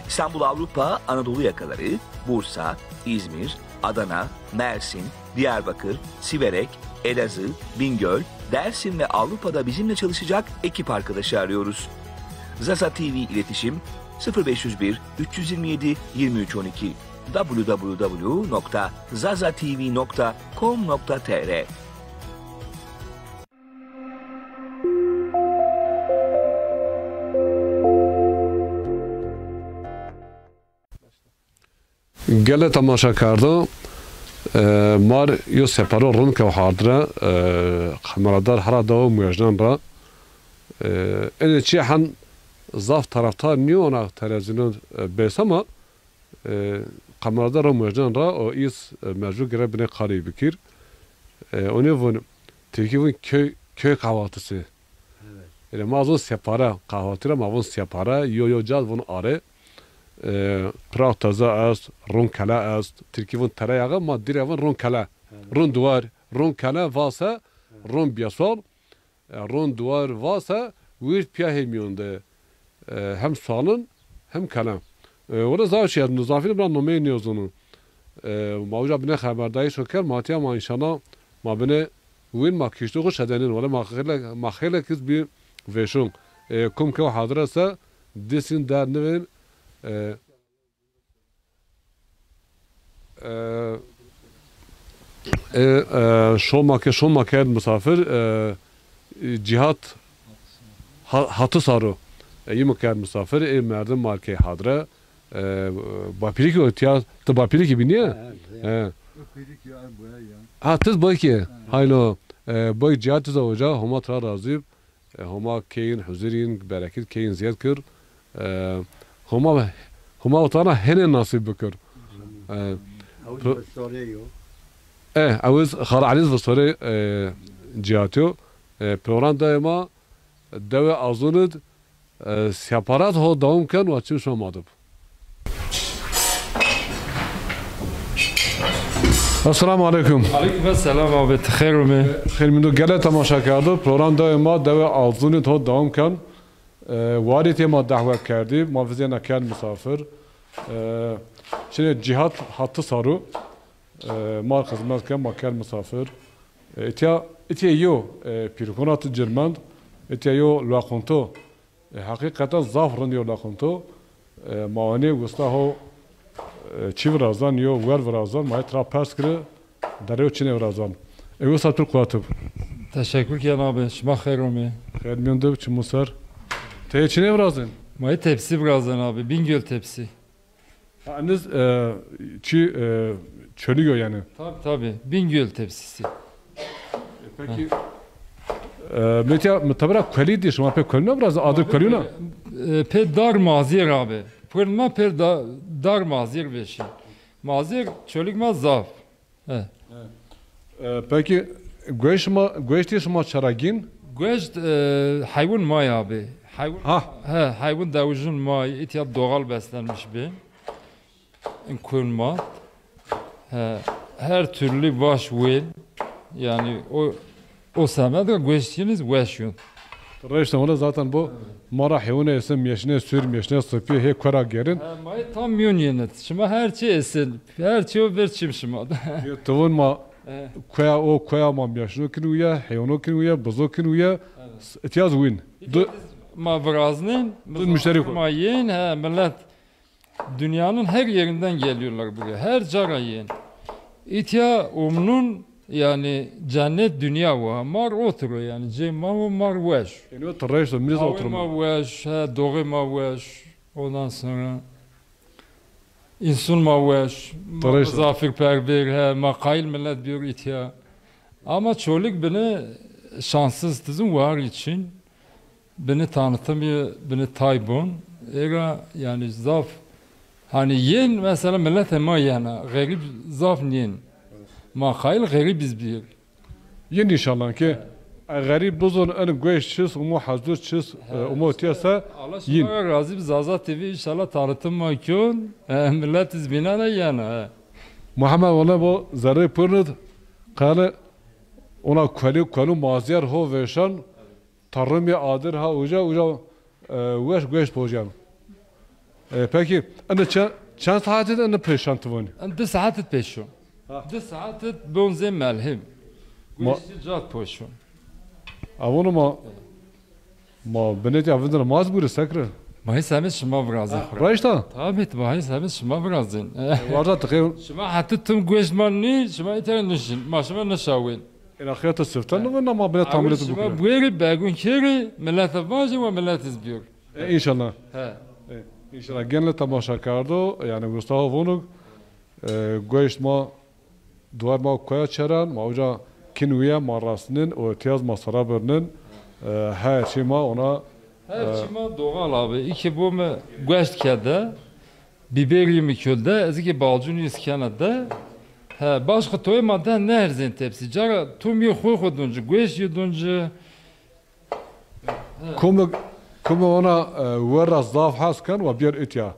İstanbul Avrupa, Anadolu yakaları, Bursa, İzmir, Adana, Mersin, Diyarbakır, Siverek, Elazığ, Bingöl, Dersim ve Avrupa'da bizimle çalışacak ekip arkadaşı arıyoruz. Zaza T V iletişim sıfır beş yüz bir, üç yüz yirmi yedi, yirmi üç on iki, w w w nokta zaza t v nokta com nokta t r. Gelê temaşekerdo, e, mar yo separo rind kew hard ra, e, kameradar hera dawo muejnan ra. E, ene çi hen zaf taraftar nîyo ona televîzyonon, e, bes ama, e, kamerada ra mojnen ra o îz, e, mecbur gere binê karî bikir. E, onê vun, Tirkî vun köy, köy kahvaltısı. Evet. Ene ma zon separe, kahvaltı ra ma vun separe, yo yo cad vun are. E, piraw teze est, run kele est, Tirkî vun tereyağı, ma dire vun run kele. Evet. Run duvar, run kele vase, run biyasal. E, run duvar vase, wird piya hê mîyon de, e, hem salin hem kele. E, wele zaf şey, zafîn bira nomeyê nêzonu. E, ma uca bine xeberdayîş o ker, ma tiya ma înşallah ma bine win ma kişto xu şedenin. Wele ma xeylek, ma xeylek iz bî veşon. E, kum ke hadire se, disin der nivin, e, E, e, e, şoma ke, şoma kerd misafir, e, e, Cihat ha-, Hatı Saru. E, yi mi kerd misafir, e, merdim markey hadre. E, bapirî ki o tiya, ti bapirî ki bînîye? Ha, ha, ya. E. Ha, tiz boy ki. Ha. Haylo. E, boy Cihat tiz oca, Homa tra razî. E, Homa keyin huzirîn, bereket keyin ziyad kir. E, Homa, Homa otana hene nasip bikir. E, Awiz pro- Vistore yo. E, awiz Xal Aliz Vistore, e, cihatyo. E, program daima dewe azunid, e, separat ho dawam ken wa çim şoma dib. Esselamu aleyküm. Aleyküm esselam abi, ti xeyr ûmê. Xeyr mindo, gele temaşa kerdo. Program dewê ma dewê Alzunî to dewam ken. E, warî tê ma dehwet kerdî, ma vizêna kerd misafir. E, çinê Cihat Hatı Saru, e, ma xizmet ken, ma kerd misafir. E, itya, itya yo, e, pîrkona tu cirmend, itya yo laqunto. E, heqîqeten zaf rind yo laqunto. E, ma wanî wista ho, e, çi virazan yo, wer virazan, ma tra pers kiri, derê çinê virazan. E, wista tu quwet bi. Teşekkür ken abi, şima xeyr omê. Xeyr mîyon de bi, çimu ser. Teyê çinê virazên? Ma yê tepsî virazên abi, Bingöl tepsî. Ha, eniz, e, çi, e, çölî yo yanî? Tabi tabi. Bingöl tepsisi. E, peki, e, metya, mi tabira kuelî dî, şima pê kuelî na biraz, adir kuelî na? E, pê dar mazîr abi. Pir ma pê da-, dar mazîr veşî. Mazîr çolîg ma zaf. He. E, peki, goşt şima, goştê şima çera gîn? Goşt, e, heywun may abi. Heywun, ha, he, heywun dewijin may, itya doğal beslenmiş bi. In kun ma. He, her türlü baş wên. Yani o, o semed goşt yiniz weş yun. Reşte wala zaten bu mara heywanı esin, mîyeşne sür, mîyeşne sıpî, hê kora gerin. He, ma tam mîyon yenit. Şima her çi esin. Her çi o bir çim şima. Yo, tivun ma koya o, koya ma mîyeşno kin uye, heywanı kin uye, bizo kin uye. Evet. İhtiyaz win. Du- ma viraznin, du müşteri ko. Ma yin, he, millet dünyanın her yerinden geliyorlar buraya. Her cara yin. İtya umnun yani cennet dünya wa. Mar oturo yani. Cê ma wa mar weş. Yanî o tirreş de, miriz oturum. Ma weş, he, doğu ma weş. Ondan sonra insun ma weş, ma misafirperver, he, ma qayil millet biyor itya. Ama çolik bini şanssız tizin var için. Bini tanıtım ye, bini taybon. Era yani zaf, hani yin mesela millet ma yana, g'erib zaf yin. Ma qayil g'erib biz bir. Yin inşallah ki, e, g'erib bizon en goş çis, umo hazır çis, e, umo tiyasa yin. Allah razı bi Zaza T V inşallah tanıtım ma kyon, e, millet iz binana yana, e. Muhammed, wala bu zerre pırnıd, kale ona kueli, kuelu maziyer ho veşan, Tarımê adir ha uca, uca, e, weş goşt pojan. E, peki, ene çe-, çend saat id ene peşan ti vanî? En di saat id peşo. Ha. Di saat id bonzê melhim. Ma- Goştî cat poşo. Avonu ma, ma binetî avindin maz buri sekre. Ma hîs hemî şima virazin. Ha, xura. Raşta? Tabii, ma hîs hemî şima virazin. E, warda tıkayım. Şima hatı tüm goşt ma nî, şima îtera nişin. Ma şima nişawên. Ena xiyata sifte nivin ama bine tamir edu bikire. Şima buêrî, begun kêrî, milete vajî ve millet iz biyor. E, inşallah. He. E, inşallah. Genle temaşa kerdo, yani Mustafa vonuk, e, goşt ma, duvar ma koya çeran, ma uca kin uye, ma rastnin, o tiyaz ma sara birnin. E, her çî ma ona, her çî ma doğal abi. İki bu mu gueşt kede, biberi mi külde, ez ki balcun yüz kena de. He, başka toy ma de ne erzin tepsi. Cara tu mi xo xo duncu, gueşt yi duncu. Kumu, kumu ona, e, werra zaf has ken wa biyer itya.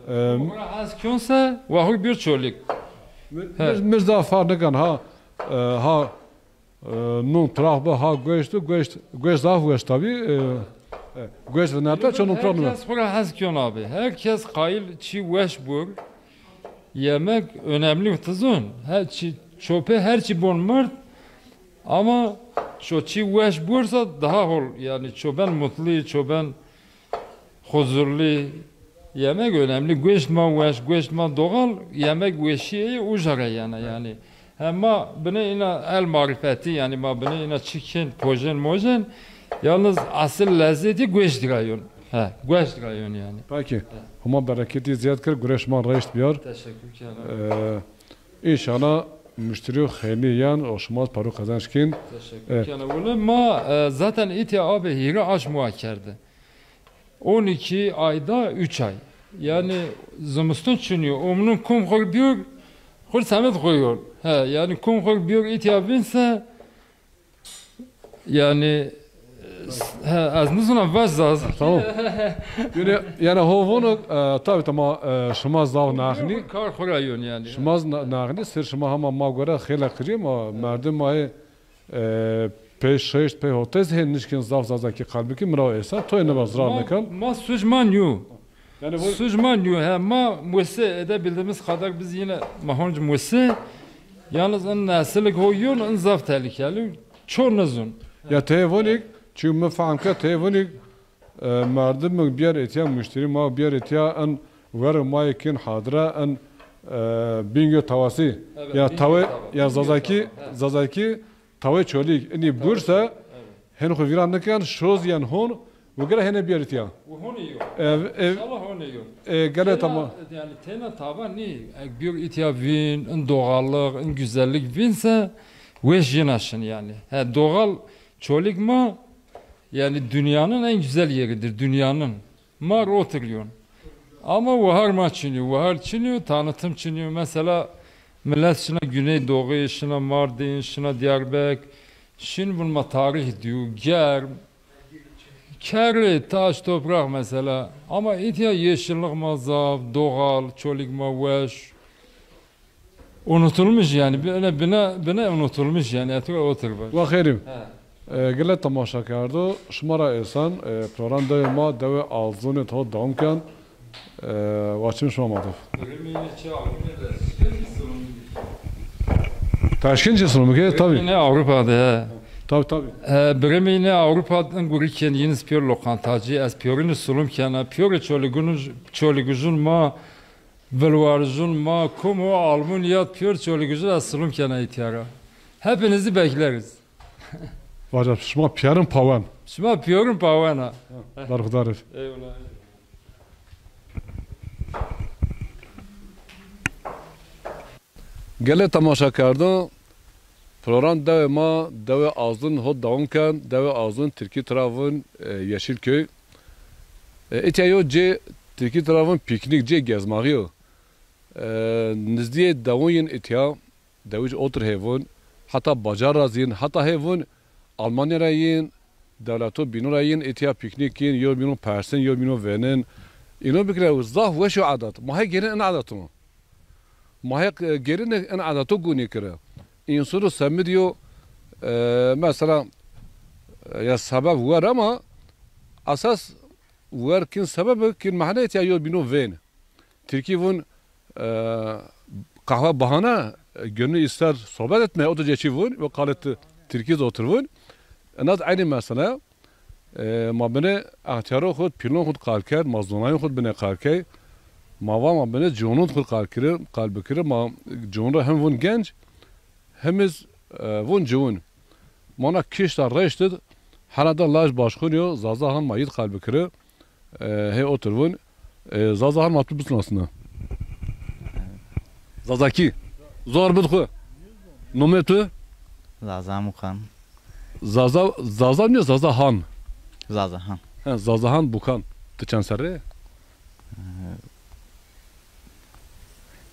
E, Ora has kyonse, wa xo bir çolik. Mi, mi, mi zaf fark niken ha, e, ha, e, nun trah be ha gueşt, gueşt, gueşt zaf weş tabi. E, e, gueşt ve nerede çonun problem. Herkes xora has kyon abi. Herkes qayil çi weş bur. Yemek önemli tizun. Her çi, çope her çi bon mırd. Ama şo çi weş bursa daha hol. Yani çoben mutlu, çoben huzurlu. Yemek önemli. Gueşt ma weş, gueşt ma doğal. Yemek weşi ey uca ra yana yani. Hem ma bine ina el marifeti yani ma bine ina çikin, pojen, mojen. Yalnız asıl lezzeti gueşt rayon. He, gueşt rayon yani. Peki. Huma bereketi ziyad kir, gureş ma reşt biyar. Teşekkür ederim. Ee, inşallah müşteri xeyli yan, o şima paru kazanç kin. Teşekkür ederim. Wele ma, e, zaten itya abi hiri aş mua kerdi. On iki ayda üç ay. Yani zımıstın çiniyor. Omnun kum xor biyor, xor semet koyuyor. He, yani kum xor biyor itya binse, yani, he, ez nizuna vaj zaz. Tamam. Yani, yani ho vono, e, tabi tamam, e, şima zav naxni. Kar xora yon yani. Şima z-, na-, naxni, sir şima hama ma göre xeyla qirî ma, merdim ma, e, pey şeşt, pey hotez hên nişkin zaf zazakî qal bikî, mira êsan, toy neba zirar nekan. Ma suc ma nîyo. Yani bu suc ma nîyo, he, ma muse ede bildiğimiz kadar biz yine ma honc muse. Yalnız in nesilik ho yon, in zaf tehlikeli. Ço nizun. Ya tey vonik, çi mi fehm ke tey vonik, e, merdim biyer etiya müşteri ma biyer etiya in ver ma kin hadre in, e, Bingöl tavası. Evet, ya Bingöl tava. Ya Bingöl zazaki, tava. He. Zazaki tawê çolîg. Înî burse, evet, hen xo vîran niken, şoz yen hon, wigera hene bîyerî tiya. Û hone yo. Ev, ev, İnşallah hone yo. E, gele tamam. Yani tena tava nî. Ek bir itya vîn, in doğallık, in güzellik vînse, weş yina şin yani. He, doğal çolîg ma, yani dünyanın en güzel yeridir, dünyanın. Ma rê otirîyon. Ama wahar ma çinîyo. Wahar çinîyo, tanıtım çinîyo. Mesela millet şina Güneydoğu, şina Mardin, şina Diyarbek. Şin vun ma tarih diyor, germ. Kerri, taş, toprak mesela. Ama itya yeşillik ma zaf, doğal, çolîg ma weş. Unutulmuş yani, böyle bine, bine unutulmuş yani, etrafı otur bak. Wa xêrî. He. E, gile temaşakerdo, şima ra êsan, e, program dewê ma, dewê Alzunê to dewam ken. E, wa çim şima ma do. Birimî yine çi Avrupa'da, Taşkent çi sunum ke, tabi. Yine Avrupa'da, he. Tabi, tabi. E, birimî yine Avrupa'dan guri ken, yine piyor lokantacı, ez piyorini sunum kena, piyor çolîgunu, çolîgujun ma, Vilwarijun ma, kum o Almunya, piyor çolîgujun ez silum kena ihtiyara. Hepinizi bekleriz. Vaca şima piyarin pawen. Şima piyorin pawen a. Berxudar. Eyvallah. Gele temaşakerdo, program dewê ma, dewê Azun ho dewam ken, dewê Azun Tirkî tira vun, e, Yeşilköy. E, itya yo cê Tirkî tira vun pîknîk, cê gezmaxî yo. E, nizdîyê dewon yin itya, dewij otir hêvun, heta bacar ra zîn, heta hêvun Almanya ra yin, dewleto bîno ra yin, itya pîknîk yin, yo bîno persin, yo bîno vênin. Îno bikire, zaf weş o edet. Ma hê gêrin in edeto. Ma hê, e, gêrin in edeto gunî kire. Însonu semidî yo, e, mesela, e, ya sebeb wer ama esas wer kin sebeb kin mehne etya yo bîno vên. Tirkî vun, e, kahve bahane, e, gönlü ister sohbet etmeye, o da çi vun, ve kalet Tirkî de otur vun. Enaz aynı mesele. E, ma bine ehtiyaro xud, pîlon xud qal kerd, ma zonayên xud bine qal key. Ma va ma bine ciwanûn xud qal kiri, qal bikiri, ma ciwanû hem vun genc, hem iz, e, vun ciwun. Ma na kişta reştid, hela da laj başxun yo, Zaza han ma yid qal bikiri, e, hey otur vun. E, Zaza han ma tu bisnasna. Zazakî. Zor bid xu. Nomê tu? Zaza Mukan. Zaza, Zaza niyo, Zaza Han. Zaza Han. He, Zaza Han Bukan. Ti çend serrî? Ee,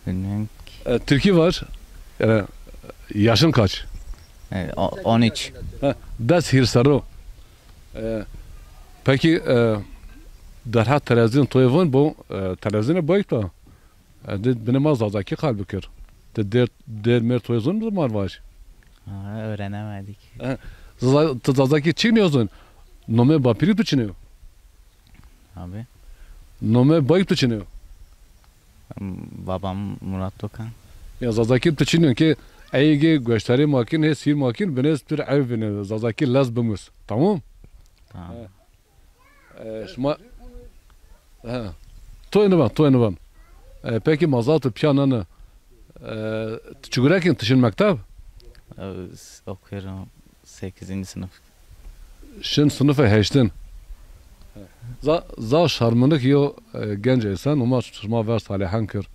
bilmiyorum ki. E, Tirkî var. Yani yaşın kaç? Ee, o- on üç. He, des hîr serro. E, peki, e, derha televîzyon toyê vun bu, e, televîzyonê boyk da. E, de binê ma Zazakî qal bikir. De der, der mer toyê zon mi mar vaj? Aa, öğrenemedik. E, Zaza, ti Zazakî çik nêzon? Nomê bapîrî tu çinê yo? Abi. Nomê bayî tu çinê yo? Babam Murat Tokan. Ya Zazakî tu çinê yo ki eygi goştarî makin, hê sîr makin, binê tur ev binê Zazakî lez bimus. Tamam? Tamam. E, şima, he. Toyê nivan, toyê nivan. E, peki ma zaf tu piya nane. E, tu çi gure kin, tu şin mekteb? Ee, s- okuyorum sekizinci sınıf. Şin sınıfê heştin. Za, za şarminik yo, e, genc esen, Huma şima ver salihan kir.